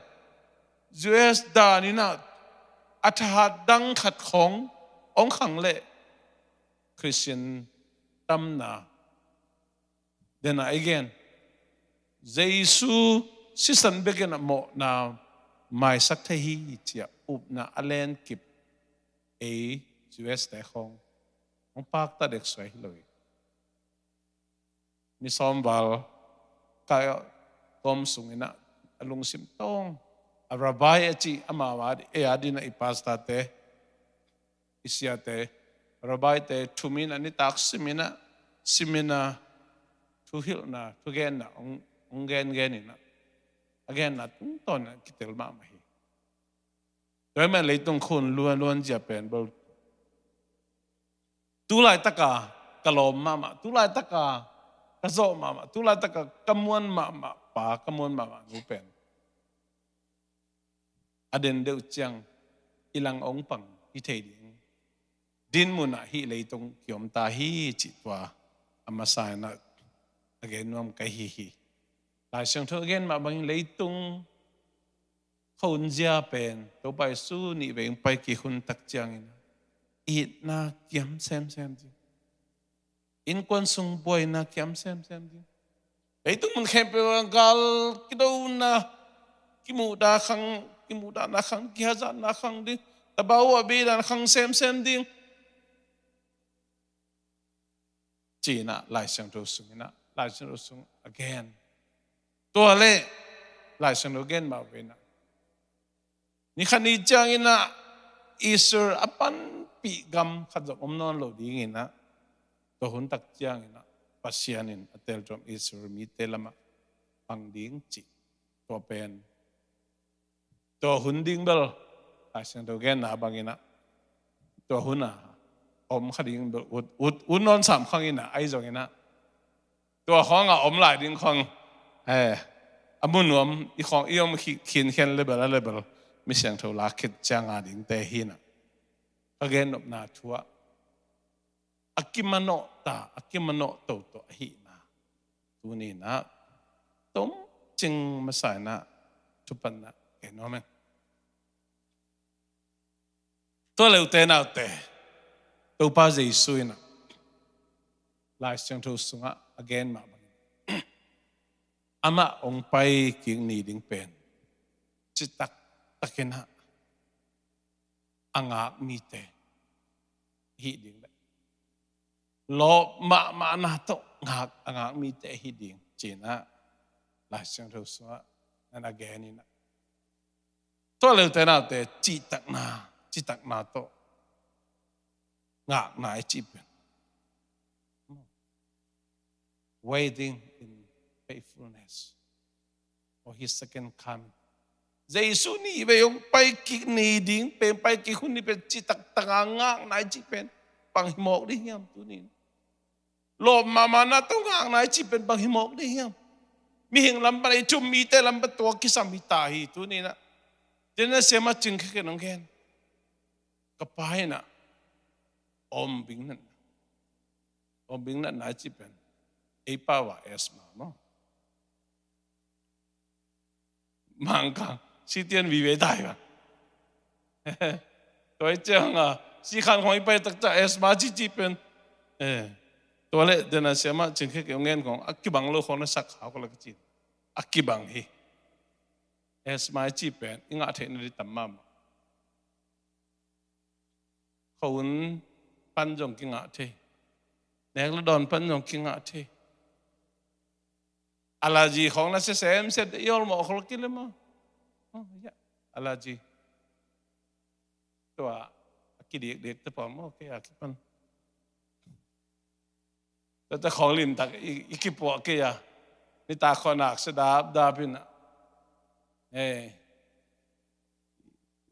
U S dan in ah a thahat dang khat khawng hong khang leh Christian tamna, then again, Jesu sisan bekin a mawhna maisak thei hi ci-a upna a lenkip ei U S te khawng hong pakta dek suai hi lo hi. Ni sawm val ka tawm sung in ah a lungsim tawng a, rabbi a ci, amau a, ei a ding in ah i pastor-te, i siate, rabbi-te thum in ah nitak sim in ah, sim in ah, thuhilhna, thugenna hong, hong gengen in ah, A genna tungtawn in kitel mahmah hi. Tua ahih manin leitung khun luan luanzia pen bel tu laitaka ka lawm mahmah, tu laitaka ka zawh mahmah, tu laitaka ka muan mahmah pa, ka muan mahmah nu pen a den deuh ciang i lang ong pang hi thei ding dinmun ah hih leitung kiom ta hi cih tua a masa in a gen nuam ka hi hi. Lai Siangtho a gen mah bangin leitung khua-um zia pen Topa Jesu nih vei ong pai kik hun tak ciangin itna kiam semsem ding. Innkuan sung buaina kiam semsem ding. Leitung mun khempeuh ah gal kidona, kimuhdah khang, kimuhdahna khang, kihazatna khang ding. Tabau a bidan khang semsem ding. Ci-in ah Lai Siangtho sung in ah, Lai Siangtho sung a gen. Tua leh Lai Siangtho gen mah ve in ah, ni khat ni ciangin ah Israel a panpih gam khat zong om nawn lo dingin ah, tua hun tak ciangin ah Pasian in a teltuam Israel mite lamah pang ding cih tua pen tua hun ding bel Lai Siangtho genna bangin ah tua hun a om kha ding bel ut, ut, ut nawn sam khang in ah, ahi zongin ah tua khawng a om lai ding khawng, eh, a mu nuam i khawng i om khi-, khinkhen level a level mi siangtho lak khit ciang a dingte hi in ah ka gen nopna thu ah a kimanawh ta, a kimanawh toto ahihna tuni in ah tomcing masa in ah thupatna gen nuam ing. Tua leh ute naute, Topa Jesu in ah Lai Siangtho sungah a gen mah bangin amah ong pai kik ni ding pen citak takin ah a ngak mite ahi ding leh lawp mahmahna tawh ngak, a ngak mite ahi ding ci-in ah Lai Siangtho sungah na na gen in ah. Tua leh ute naute, citakna, citakna tawh ngakna i cih pen waiting in faithfulness for his second coming. Jesu nih vei ong pai kik ni ding pen, pai kik hun ni pen citak taka ngakna i cih pen bang hi mawk ding hiam tuni in? Lawp mahmahna tawh ngakna i cih pen bang hi mawk ding hiam? Mihing lam pan a i thum, mite lam pan tua kisam hi ta hi tuni in ah. Tua in ah siamah Cing Khe Khe in ong gen, ka pa in ah om bing natna, om bing natna i cih pen ei pau ah asthma maw? Mangkang, sitian vive tai ba. Tua i ciang a, sikhan khawng i pai tak ciang asthma cici pen. Eh, tua leh den a siamah Cing Khe Khe ong gen khawng, a kibang lo khawng na sak hau ka lak cin. A kibang hi. Asthma i cih pen i ngah theihna ding tam mahmah. Khua-un pan zong kingah thei. Nek le dawn pan zong kingah thei. Allergy khawng na sia semsem te i olmawh khol kei le maw? Oh, ya. Allergy. Tua a kidikdik te pawh maw kei a kipan. Tua te khawng limtak i, i kipuah kei a. Nitak khawng nak sia dapdap in ah. Eh.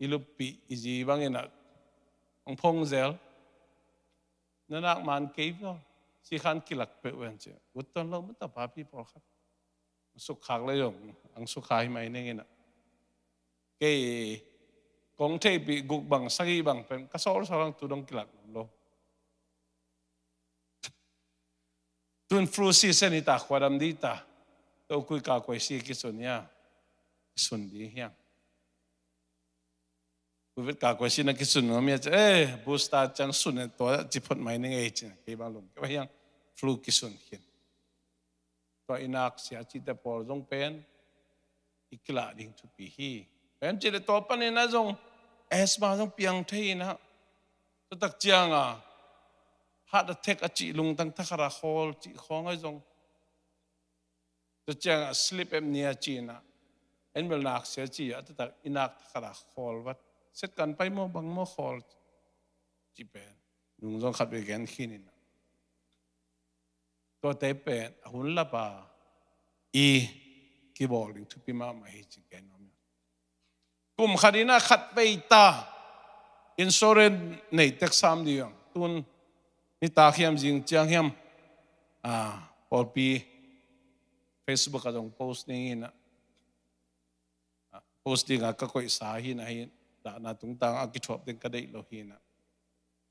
I luppih i zi bangin ah hong phong zel. Na nak man kei vua. Sikhan kilak peuh ven ci. Ut tuan lo mata papi pawlkhat. Sukkhak le zong ang sukha hi mai ning in ah. Kei kong theihpih guk bang, sagih bang pen ka sawlsawlsang tu dong kilak lo. Tun flu season hi ta, khua dam ding ta. Tokui ka kuai si kisun hia? Kisun ding hia? Covid ka kuai si na kisun nuam hia ci, eh, booster ciang sun e, tua ci phot mai ning ei ci, kei bang lum kei bang hiang flu kisun khin. Tua i nak sia cite pawl zong pen i kilah ding thupi hi. Pen cih le tua panin ah zong asthma zong piang thei in ah. Tua tak ciang a heart attack a cih, lungtang thakhat a khawl cih khawng ah zong. Tua ciang a sleep apnea cih in ah, en bel nak sia cih a, tua tak i nak thakhat a khawl vat. Set kan pai maw bang maw khawl cih pen nung zong khat vei gen khin in ah. Tuate pen a hun lap a i kibawl ding thupi mahmah hi ci gen nuam hi. Kum khat in ah khat vei ta insurance nei tek sam ding hi hang. Tun nitak hiam zing ciang hiam, ah, pawlpi Facebook ah zong post ding hi in ah, ah, post ding ah ka koihsa hi in ah, hi dahna tungtang a kithuap ding ka deih lo hi in ah.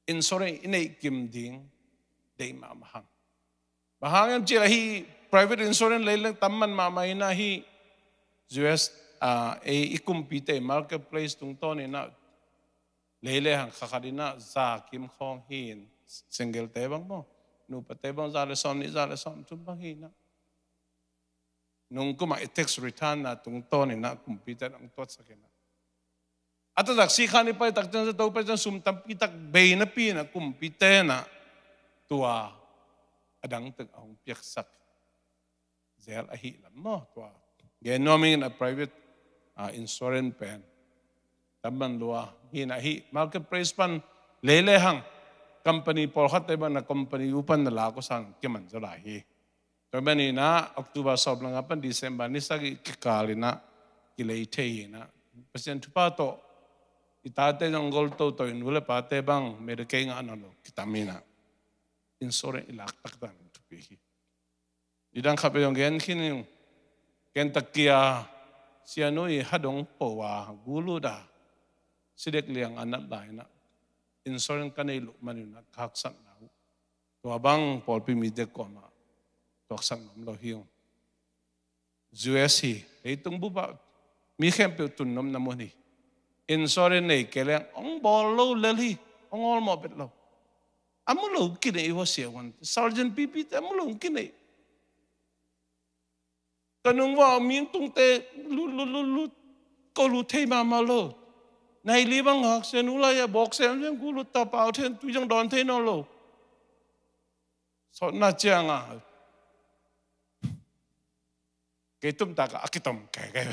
Insurance i neih kim ding deih mahmah hang. Bang hang hiam cih leh hih private insurance lei leng tam man mahmah in ah, hih U S, ah, ei i kumpite marketplace tungtawn in ah lei le hang kha khat in ah za kim khawng hi in, single te bang maw, nupate bang za le sawm nih, za le sawm thum bang hi in ah. Nung kum ah i tax return na tungtawn in ah kumpite in hong tuatsak in ah, a taktak sih khan i pai tak ciang, zato pai ciang sum tampi tak bei napi in ah kumpite in ah tua a dang teng a hong piaksak zel ahih lam maw, tua gen nuam ing in ah. Private, ah, insurance pen tam man lua hi in ah, hih marketplace pan lei le hang company pawlkhatte bang in ah company uh pan na lak uh sang kiman zaw lai hi. Tua ahih manin ah October sawm le nga pan December ni sagih kikal in ah kilei thei hi in ah, Pasian thupha tawh i tate zong gol toto in, nu le pate bang Medicaid ngah nawn lo kitam hi in ah, insurance i lak taktak ding thupi hi. Nidang khat peuh zong gen khin ing. Ken tak kia sianu i hadong po a gul ut a, sidek liang a nat lai in ah insurance ka nei loh manin ah ka haksatna uh tua bang pawlpi mite kuamah tuaksak nuam lo hi ung. U S hi, leitung bup ah mi khempeuh tun nopna mun hi. Insurance nei kei leng hong bawl lo lel hi, hong awlmawh bet lo. A mu lo kinei uh a, siavuan, sergeant pipite a mu lo kinei. Ka nung vua ming tungte lut lut lut lut, ko lut thei mahmah lo. Nai li bang hak sianu lai a bawk semsem, ko lut ta pau thei, tui zong dawn thei nawn lo. Sawtna ciang a kei tumtak a kitom kei kei.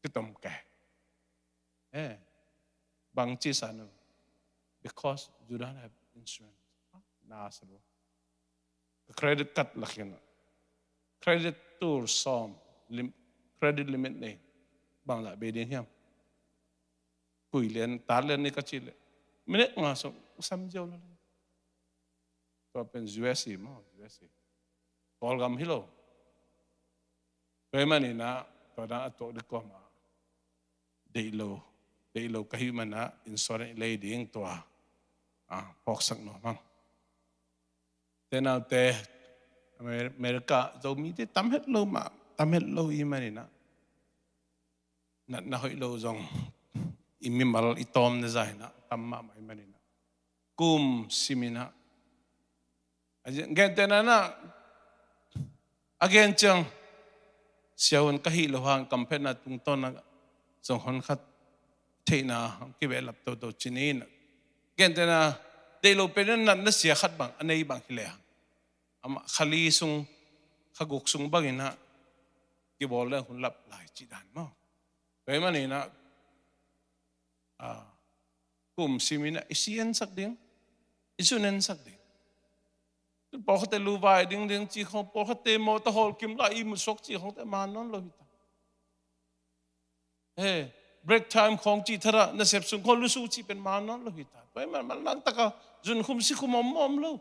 Kitom kei. Eh, bang ci sa no? Because you don't have insurance. Na sa lo. Credit card lak hi in ah, credit tul sawm, lim-, credit limit nei, bang lah bei ding hiam? Kui lian, tat lian ni ka cih leh minute nga sung sam ziau lo. Tua pen U S hi maw, U S hi. Kawlgam hi lo. Tua ahih manin ah tua dan a tuak ding kuamah deih lo, deih lo ka hih manin ah insurance i lei ding tua, ah, phawksak nuam hang. Te naute, Amer-, America Zomite tam het lo mah, tam het lo ahih manin ah, natna hoih lo zong i mimal i tawm na zah in ah tam mahmah ahih manin ah, kum sim in ah, a gentehna in ah, a gen ciang siavuan ka hih loh hang kamphetna tungtawn ah zong hon khat theihna hong kibehlap toto ci ni in ah, gentehna deih lo pen in ah natna sia khat bang a nei bang hi lehang, amah kha li sung, kha guk sung bang in ah kibawl leng hun lap lai cih dan maw. Tua ahih manin ah, ah, kum sim in ah i si ensak ding, i sun ensak ding. Pawlkhatte luvai ding ding cih khawng, pawlkhatte mawtaw hawl kim lai ihmut suak cih khawngte man nawn lo hi ta. He, break time khawng cih thadah nasep sung khawng lusu cih pen man nawn lo hi ta. Tua ahih man, manlang taka zunkhum sikhum om, om lo.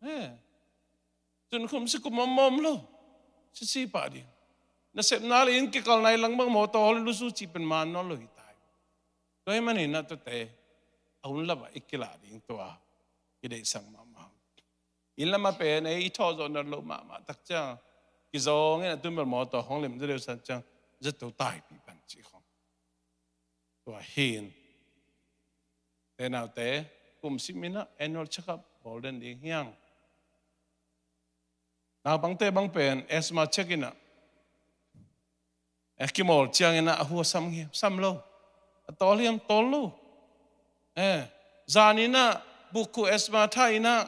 He, zunkhum sikhum om, om lo. Sisi pah ding. Nasepna le inn kikal nai lang bang mawtaw hawl lusu cih pen man nawn lo hi ta. Tua ahih manin ah tuate a hun lap ah i kilah ding tua i deihsak mahmah. Inn lam ah pen ei i thawh zawh nawn loh mahmah tak ciang kizawng in ah, tu bel mawtaw hong lem deuh san ciang zato taipih pan cih khawng. Tua hi in, te naute, kum sim in ah annual check-up bawl den ding hi hang. Naupangte bang pen asthma check in ah, eh, kimawl ciang in ah a hu a sam hiam? Sam lo. A tawl hiam? Tawl lo. Eh, zan in ah bukkhuh asthma thah in ah,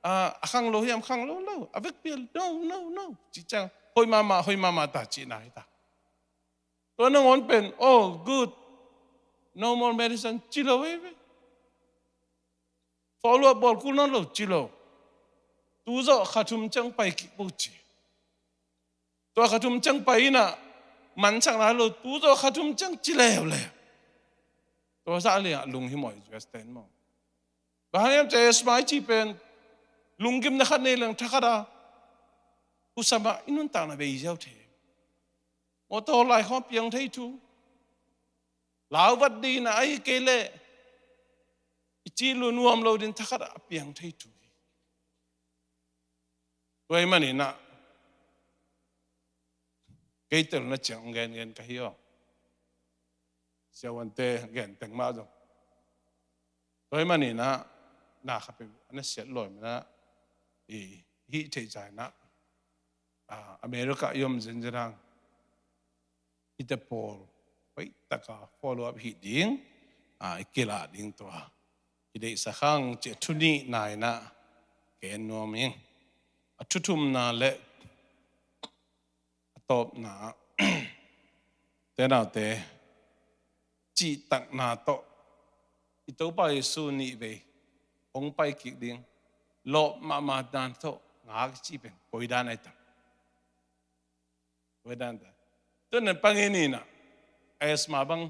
ah, a khang lo hiam? Khang lo lo. A vekpi a, no, no, no, cih ciang hoih mahmah, hoih mahmah ta cihna hi ta. Tua nangawn pen, oh, good, no more medicine, ci lo hi ve. Follow up bawl kul nawn lo, ci lo. Tu zawh kha thum ciang pai kik bo ci. Tua kha thum ciang pai in ah mansak nai lo, tu tawh kha thum ciang ci leuleu. Tua zah liang ah lunghimawh hi, U S te in maw. Bang hang hiam cih leh asthma i cih pen lunggimna khat nei leng thakhat a husam ah i nuntakna bei ziau thei. Mawtaw lai khawng a piang thei thu, lauvat ding in ah, ahih kei leh i cih leh nuam lo ding thakhat ah a piang thei thu hi. Tua ahih manin ah kei telna ciang hong gengen ka hi aw. Siavuante gen teng mah zong, tua ahih manin ah na khat peuh a na siat lua manin ah i hih theih zah in ah, ah, America i om zenzen hang, hihte pawl hoih taka follow up hih ding, ah, i kilah ding tua i deihsak hang cih a thu nihna in ah ka gen nuam ing. A thu thumna leh a tawpna, te naute, cihtakna tawh i Topa Jesu nihvei hong pai kik ding lawp mahmah dan tawh ngak i cih pen koi dan ahi tam? Koi dan ta. Tua nan pangin in ah asthma bang,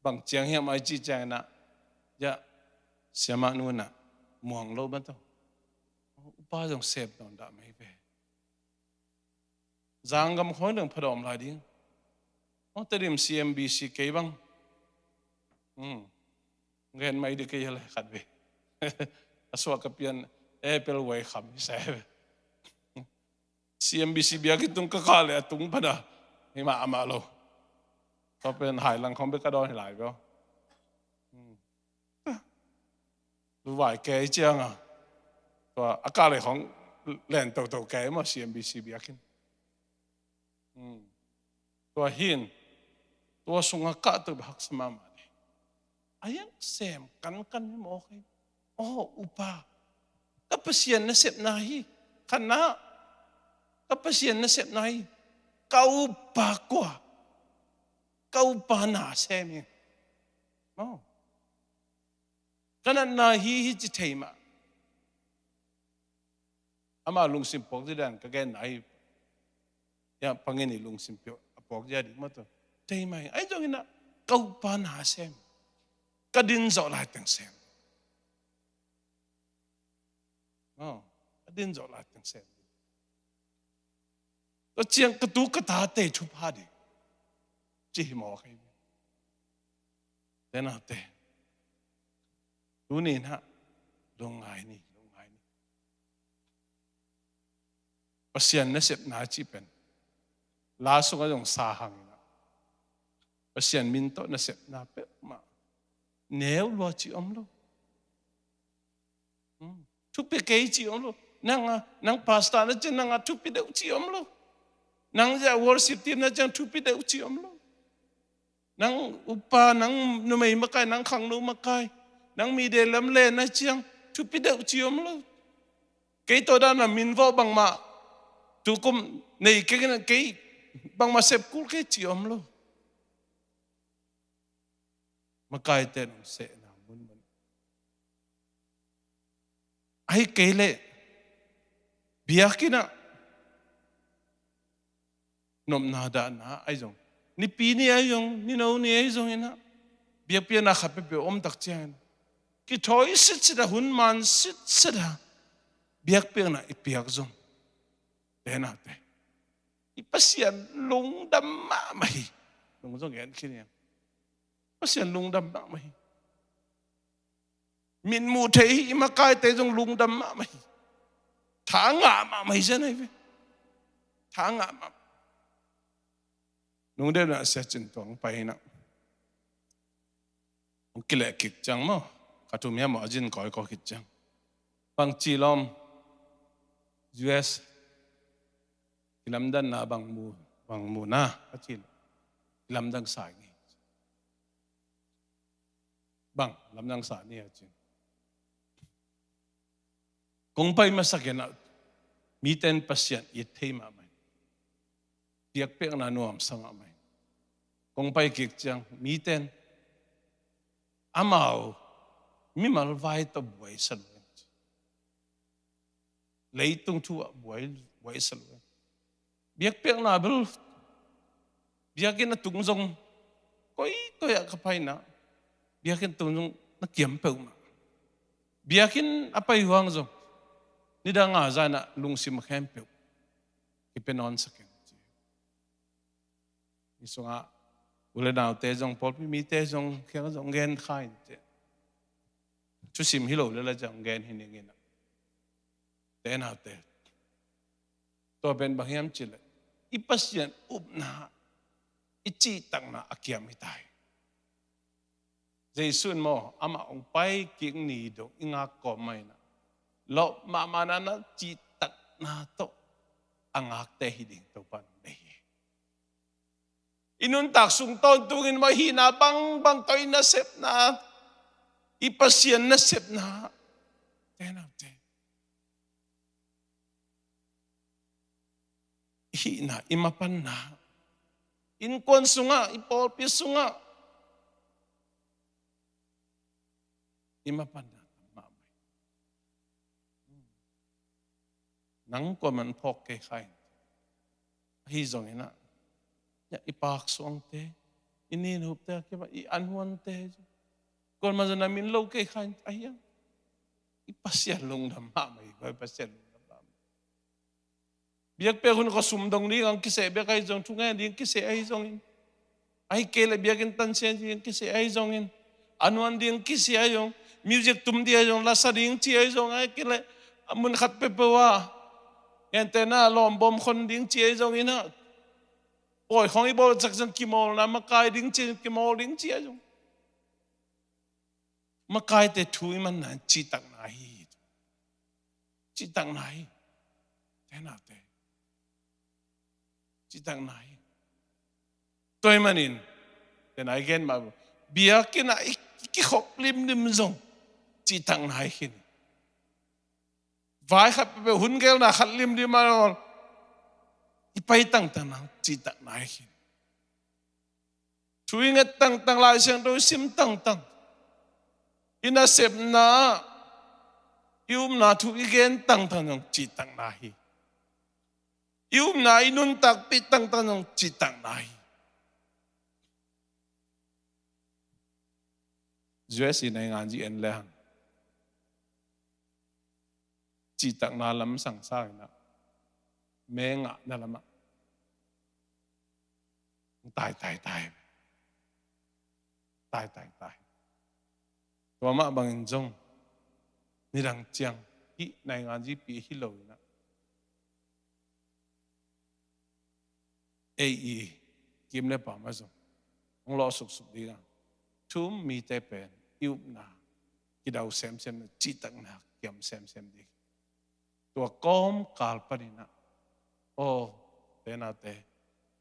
bang ciang hiam a i cih ciangin ah, ya, siamah nu in ah muang lo ban tawh, upa zong sem nawn dah mai ve. Zanggam khawng dang phadawm lai ding. Aw, Tedim C M B C kei bang, hmm, gen mai ding kei hi leh khat vei. A suak ka pian April wei kham hi sa ve. C M B C biakinn tung ka kah leh a tung pan a hi mahmah lo. Tua pen hailang khawng bek ka dawn hi lai ve aw. Hmm. Luvai kei ciang a, tua a kah leh khawng len toto kei maw, C M B C biakinn. Hmm. Tua hi in, tua sungah kah tua bek haksa mahmah ding. A hiang sem kankan hi maw kei. Aw, upa, ka Pasian nasepna hi. Khatna, ka Pasian nasepna hi. Ka upa kua? Ka upa na sem hi. Aw. Ka natna hi hi ci thei mah. Ama lungsim puak zia dan ka genna hi. Ya, pangin i lungsim puak, a puak zia ding mah tawh thei mah hi. Ahi zongin ah ka upa na sem. Ka din zawh laiteng sem. Aw, ka din zawh laiteng sem. Tua ciang ka tu ka tate thupha ding ci hi maw kei. Te naute, tuni in ah lungngai ni, lungngai ni. Pasian nasepna cih pen la sungah zong sa hang in ah, Pasian min tawh nasepna peuhmah neu lua cih om lo. Hmm. Thupi kei cih om lo. Nang a, nang pastor na ciang nang a thupi deuh cih om lo. Nang zia worship team na ciang thupi deuh cih om lo. Nang upa, nang numei makai, nang khangno makai, nang media lam len na ciang thupi deuh cih om lo. Kei tawh dan a min vawh bangmah, tukum nei kei, kei bangmah sep kul kei cih om lo. Makaite nong sehna munmun. Ahih kei leh biakinn ah nopna dahna ahi zong, Nipi ni ahi zong, Nino ni ahi zongin ah, biakpiakna khat peuhpeuh om tak ciangin kithawi sitset a, hun man sitset a biakpiakna i piak zong, te naute, i Pasian lungdam mahmah hi. Nung zong gen khin hi. Pasian lungdam mahmah hi. Mit muh thei hi, i makaite zong lungdam mahmah hi. Tha ngah mahmah hi zen ahi ve. Tha ngah mahmah. Nung deuh na Sia Cin Tuang pai hi na, hong kileh kik ciang maw, kha thum hiam maw, a zin kawikawi khit ciang, bangci lawm, U S kilamdanna bang mu, bang mu na, a cin, kilamdang sa ing. Bang lamdang sa ni a cin. Kong pai masak in ah, mite in Pasian it thei mahmah hi. Biakpiakna nuamsa mahmah hi. Kong pai kik ciang, mite in amau mimal vai tawh buai sa lo hi. Leitung thu ah buai, buai sa lo hi. Biakpiakna bel, biakinn a tung zong, koikoi ah ka paina, biakinn tung zong na kiam peuhmah. Biakinn a pai huang zong, nidang a zan ah lungsim khempeuh kipia nawn sak in ci. Hi sungah u le naute zong, pawlpi mite zong, kiang zong gen kha in teh. Thusim hi lo le la zong gen hi ning in ah. Te naute, tua pen bang hiam cih leh, i Pasian upna, i cihtakna a kiam hi ta hi. Jesu in maw, amah hong pai kik ni dong i ngak kawm mah in ah, lawp mahmahna, na cihtakna tawh a ngakte hi ding Topa in hong deih hi. I nuntak sung tawntungin maw, hihna bangbang tawh i nasepna, i Pasian nasepna, te naute, i hihna, i mapanna, innkuan sungah, i pawlpi sungah i mapanna tam mahmah hi. Nang kuaman phawk kei kha in, ahi zongin ah, i paksuangte, i ninhupte, i anhuante, kuaman zong na min lo kei kha in, ahi zong i Pasian lungdam mahmah hi, i Pasian lungdam mahmah. Biakpiak hun khaw sum dong ding ang kiseh bek ahi zong, thungen ding kiseh ahi zongin, ahi kei leh biakinn tansian ding kiseh ahi zongin, anhuan ding kiseh ahi zong, music tum ding ahi zong, lasa ding ci ahi zong, ahi kei leh a mun khat peuhpeuh ah gentehna lawmbawm khon ding ci ahi zongin ah, pawi khawng i bawl sak ciang kimawlna, makai ding ci, kimawl ding ci ahi zong, makaite thu i manna in cihtakna hi. Cihtakna hi. Te naute, cihtakna hi. Tua ahih manin, te nai gen mah, biakinn ah i kikhop limlim zong cihtakna hi khin. Vai khat peuhpeuh, hun gelna khat limlim ah i pai tangtang nang cihtakna hi khin. Thu i nget tangtang, Lai Siangtho i sim tangtang, i nasepna, i upna thu i gen tangtang zong cihtakna hi. I upna i nuntakpih tangtang zong cihtakna hi. U S i naingan zi en le hang, cihtakna lamsang sangin ah, mengahna lamah tai, tai, tai, tai, tai, tai. Tua mah bangin zong, nidang ciang, hih naingan zipi hi lo in ah, ei i kim le pam ah zong hong lawh suksuk ding a, thu-um mite pen i upna kidau semsem, cihtakna kiam semsem ding. Tua kawmkal panin ah, aw, te naute,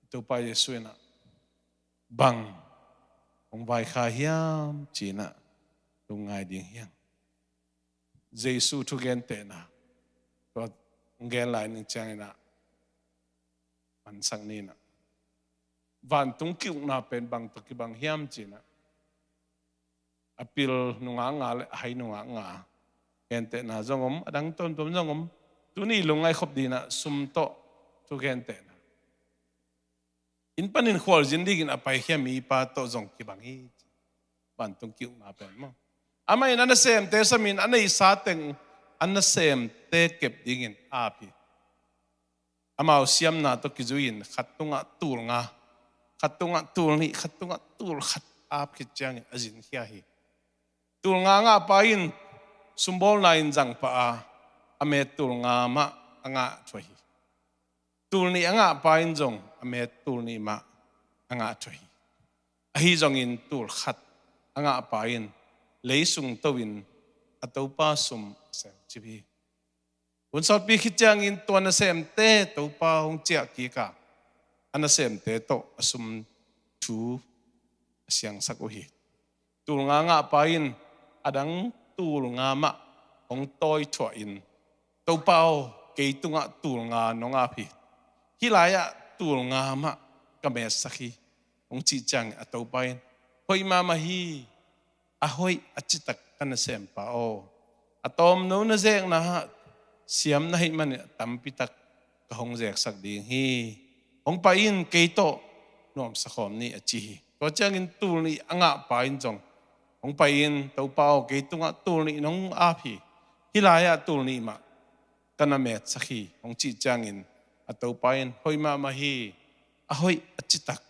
Topa Jesu in ah bang hong vaikhak hiam ci-in ah lungngai ding hi hang. Jesu thugentehna, tua hong gen lai ning ciangin ah, mansak ni in ah, vantung ki-ukna pen bang tawh kibang hiam ci-in ah, a pil nungak nga le a hai nungak nga gentehna zong om, a dang tuamtuam zong om. Tuni lungngai khop ding in ah, sum tawh thugentehna, inn panin khualzin dingin a paikhia mipa tawh zong kibang hi. Vantung ki-ukna pen maw, amah in a nasemte samin, a neihsa teng a nasemte kep dingin a ap hi. Amau siamna tawh kizui-in khat tungah tul nga, khat tungah tul nih, khat tungah tul khat a ap khit ciangin a zinkhia hi. Tul nga a ngahpa in sumbawlna in zangpah a, a met tul nga mah a ngah thuah hi. Tul nih a ngahpa in zong a met tul nih mah a ngah thuah hi. Ahi zongin tul khat a ngahpa in leisung to-in a topa sum a selcip hi. Hun sawtpi khit ciangin tua nasemte Topa hong ciah kik a, a nasemte tawh a sum thu a siangsak uh hi. Tul nga ngahpa in a dang tul nga mah hong tawi thuah in, "Topa aw, kei tungah tul nga nong ap hi. Hih lai-ah tul nga mah ka metsak hi," hong cih ciangin a topa in, "Hoih mahmah hi, a hoih a citak ka nasempa aw. A tawmno na zekna ah siam na hih manin a tampitak ka hong zeksak ding hi. Hong pai in, kei tawh nuamsa khawm ni, a ci hi. Tua ciangin tul nih a ngahpa in zong hong pai in, Topa aw, kei tungah tul nih nong ap hi. Hih lai-ah tul nih mah ka na metsak hi, hong cih ciangin a topa in, hoih mahmah hi, a hoih a citak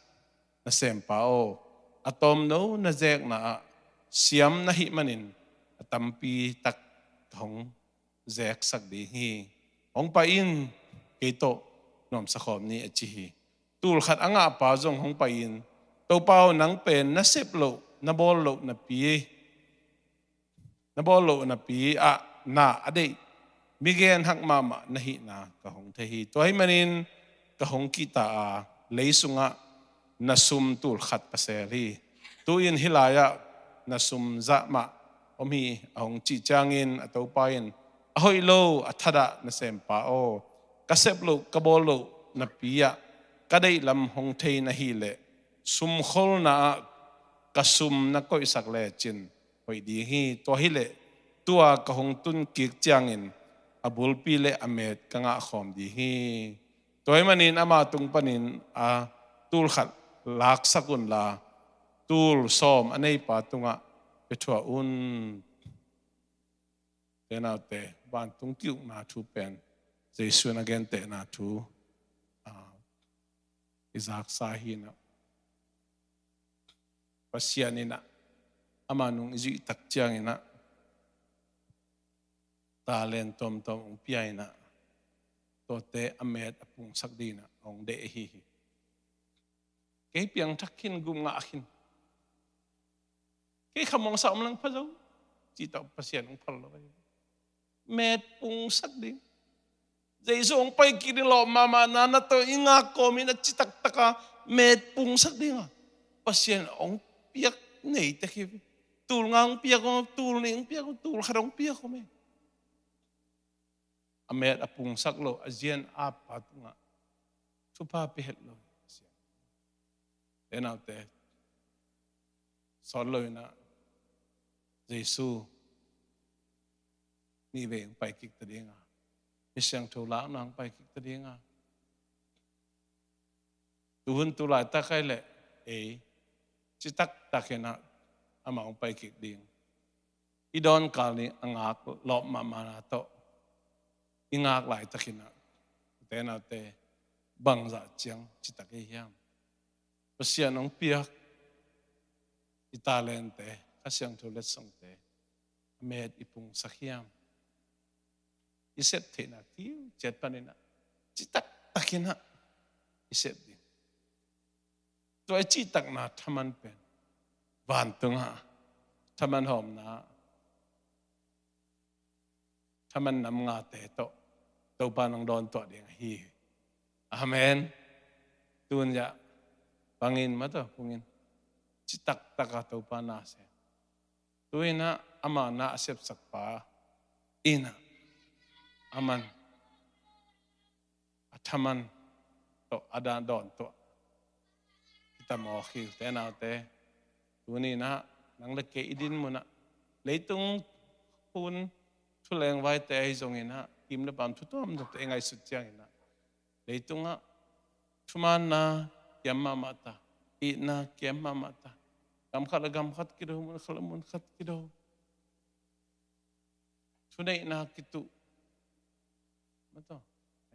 nasempa aw, a tawmno na zekna ah siam na hih manin a tampi tak ka hong zeksak ding hi. Hong pai in, kei tawh nuamsa khawm ni, a ci hi. Tul khat a ngahpa zong hong pai in, Topa aw, nang pen na sep loh, na bawl loh napi, na bawl loh napi ah na a deih, mi genhak mahmah na hihna ka hong thei hi. Tua hih manin ka hong kihta a, lei sungah na sum tul khat ka sel hi. Tu-in hih lai-ah na sum zah mah om hi, a hong cih ciangin a topa in, a hoih lo, a thadah nasempa aw, ka sep loh, ka bawl loh napi ah ka deih lam hong thei na hih leh, sumkholna ah ka sum na koihsak lecin hoih ding hi. Tua hileh tua ka hong tun kik ciangin a bulpi le a met ka ngah khawm ding hi. Tua hih manin ama tung panin a tul khat laksak unla, tul sawm a neipa tungah pia thuah un. Te naute, vantung ki-ukna thu pen Jesu in a gentehna thu, ah, i zaksa hi-in ah, Pasian in ah ama nung i zuih tak ciangin ah talent tuamtuam hong pia in ah, tuate a met a pungsak dingin ah hong deih ahi hi. Kei piangthak khin, gum ngah khin, kei khamuang sa om leng pha zo, cih tak Pasian hong phal lo hi. Met pungsak ding. Jesu hong pai kik ding, lawp mahmahna na tawh i ngak kawmin a citak taka met pungsak ding a, Pasian hong piak nei tek hi. Tul nga hong piak om, tul nih hong piak om, tul khat hong piak om hi. A met a pungsak lo, a zian a appa tungah thupha pia het lo. Te naute, sawt lo in ah Jesu nih vei hong pai kik ta ding a, mi siangtho lakna hong pai kik ta ding a, tuhun tu laitak ahih leh ei citak takin ah amah hong pai kik ding. I dawnkal nih a ngak lawp mahmahna tawh i ngak laitakin ah, te naute, bangzah ciang citak i hiam? Pasian hong piak i talente, Kha Siangtho letsongte, a met i pungsak hiam? I sep theihna kiu ciat panin ah citak takin ah i sep ding. Tua i cihtakna thaman pen vantungah thaman hawmna, thaman nam ngate tawh Topa nang dawn tuah ding ahi hi. Amen. Tun zah bangin mah tawh pungin citak taka Topa na sem. Tu-in ah ama na a sepsakpa in ah aman a thaman tawh a dawn tuah hi ta mawk hi. Te naute, tuni-in ah nang le kei i din munah, leitung hun thulengvaite ahi zongin ah, kim le paam thu tuamtuamte i ngaihsut ciangin ah, leitungah thumaanna kiam mahmah ta, itna kiam mahmah ta, gam khat le gam khat kido, mun khat le mun khat kido, thuneihna kituh, mah tawh,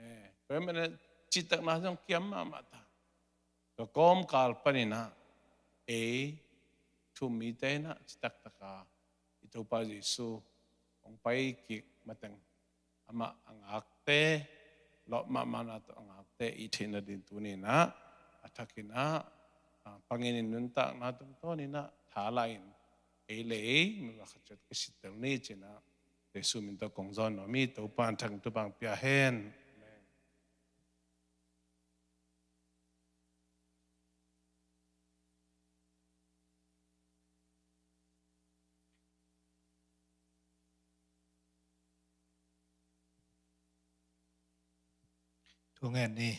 eh, tua ahih manin ah cihtakna zong kiam mahmah ta. Tua kawmkal panin ah ei thu-um mite in ah citak taka i Topa Jesu hong pai kik mateng amah a ngakte, lawp mahmahna tawh a ngakte i theihna ding tuni-in ah a thakin ah, ah, pangin in nuntakna tungtawnin ah thala-in ei le ei mi va khat ciat kisittel ni ci-in ah Jesu min tawh kong zawn nuam hi. Topa in thang thupha pia hen. Amen. Thungen ni.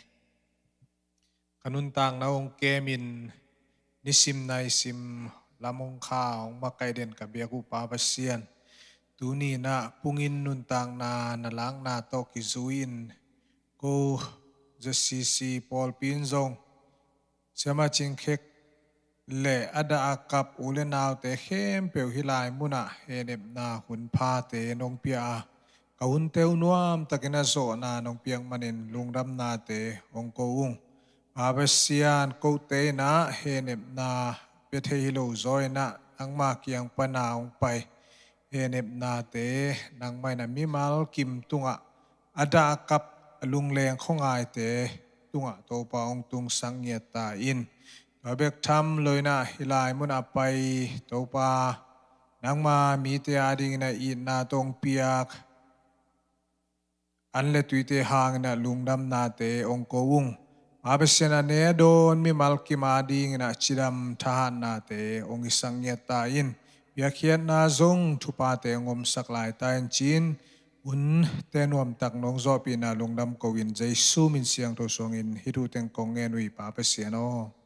Ka nuntakna hong kemin nisim naisim lam hong kha hong makaih den ka biak uh Pa Pasian, tuni-in ah pungin nuntakna na lakna tawh kizui-in ko ZCC pawlpi in zong Siama Cing Khek le a dah a kap u le naute khempeuh hih lai munah hehnepna hunphate nong pia a, ka hunte uh nuamtakin a zawhna nong piak manin lungdamnate hong ko ung. Pa Pasian, kote in ah hehnepna pia thei hi lo zaw in ah nangma kiang pana hong pai hehnepnate nangmah in a mimal kim tungah a dah a kap a lungleng khuangaite tungah Topa hong tungsak ngiat ta in. Tua bek tham lo in ah hih lai munah pai Topa, nangma mite adingin a itna tawh hong piak an le tuite hangin ah lungdamnate hong ko ung. Pa Pasian, a ne a dawn mimal kim adingin ah cidam thahatnate hong hisak ngiat ta in. Piakkhiatna zong thuphate hong omsak lai ta in ci-in hunte nuamtak nong zawhpihna lungdam ko in Jesu min siangtho suangin hih thu teng kong ngen uh hi, Pa Pasian aw.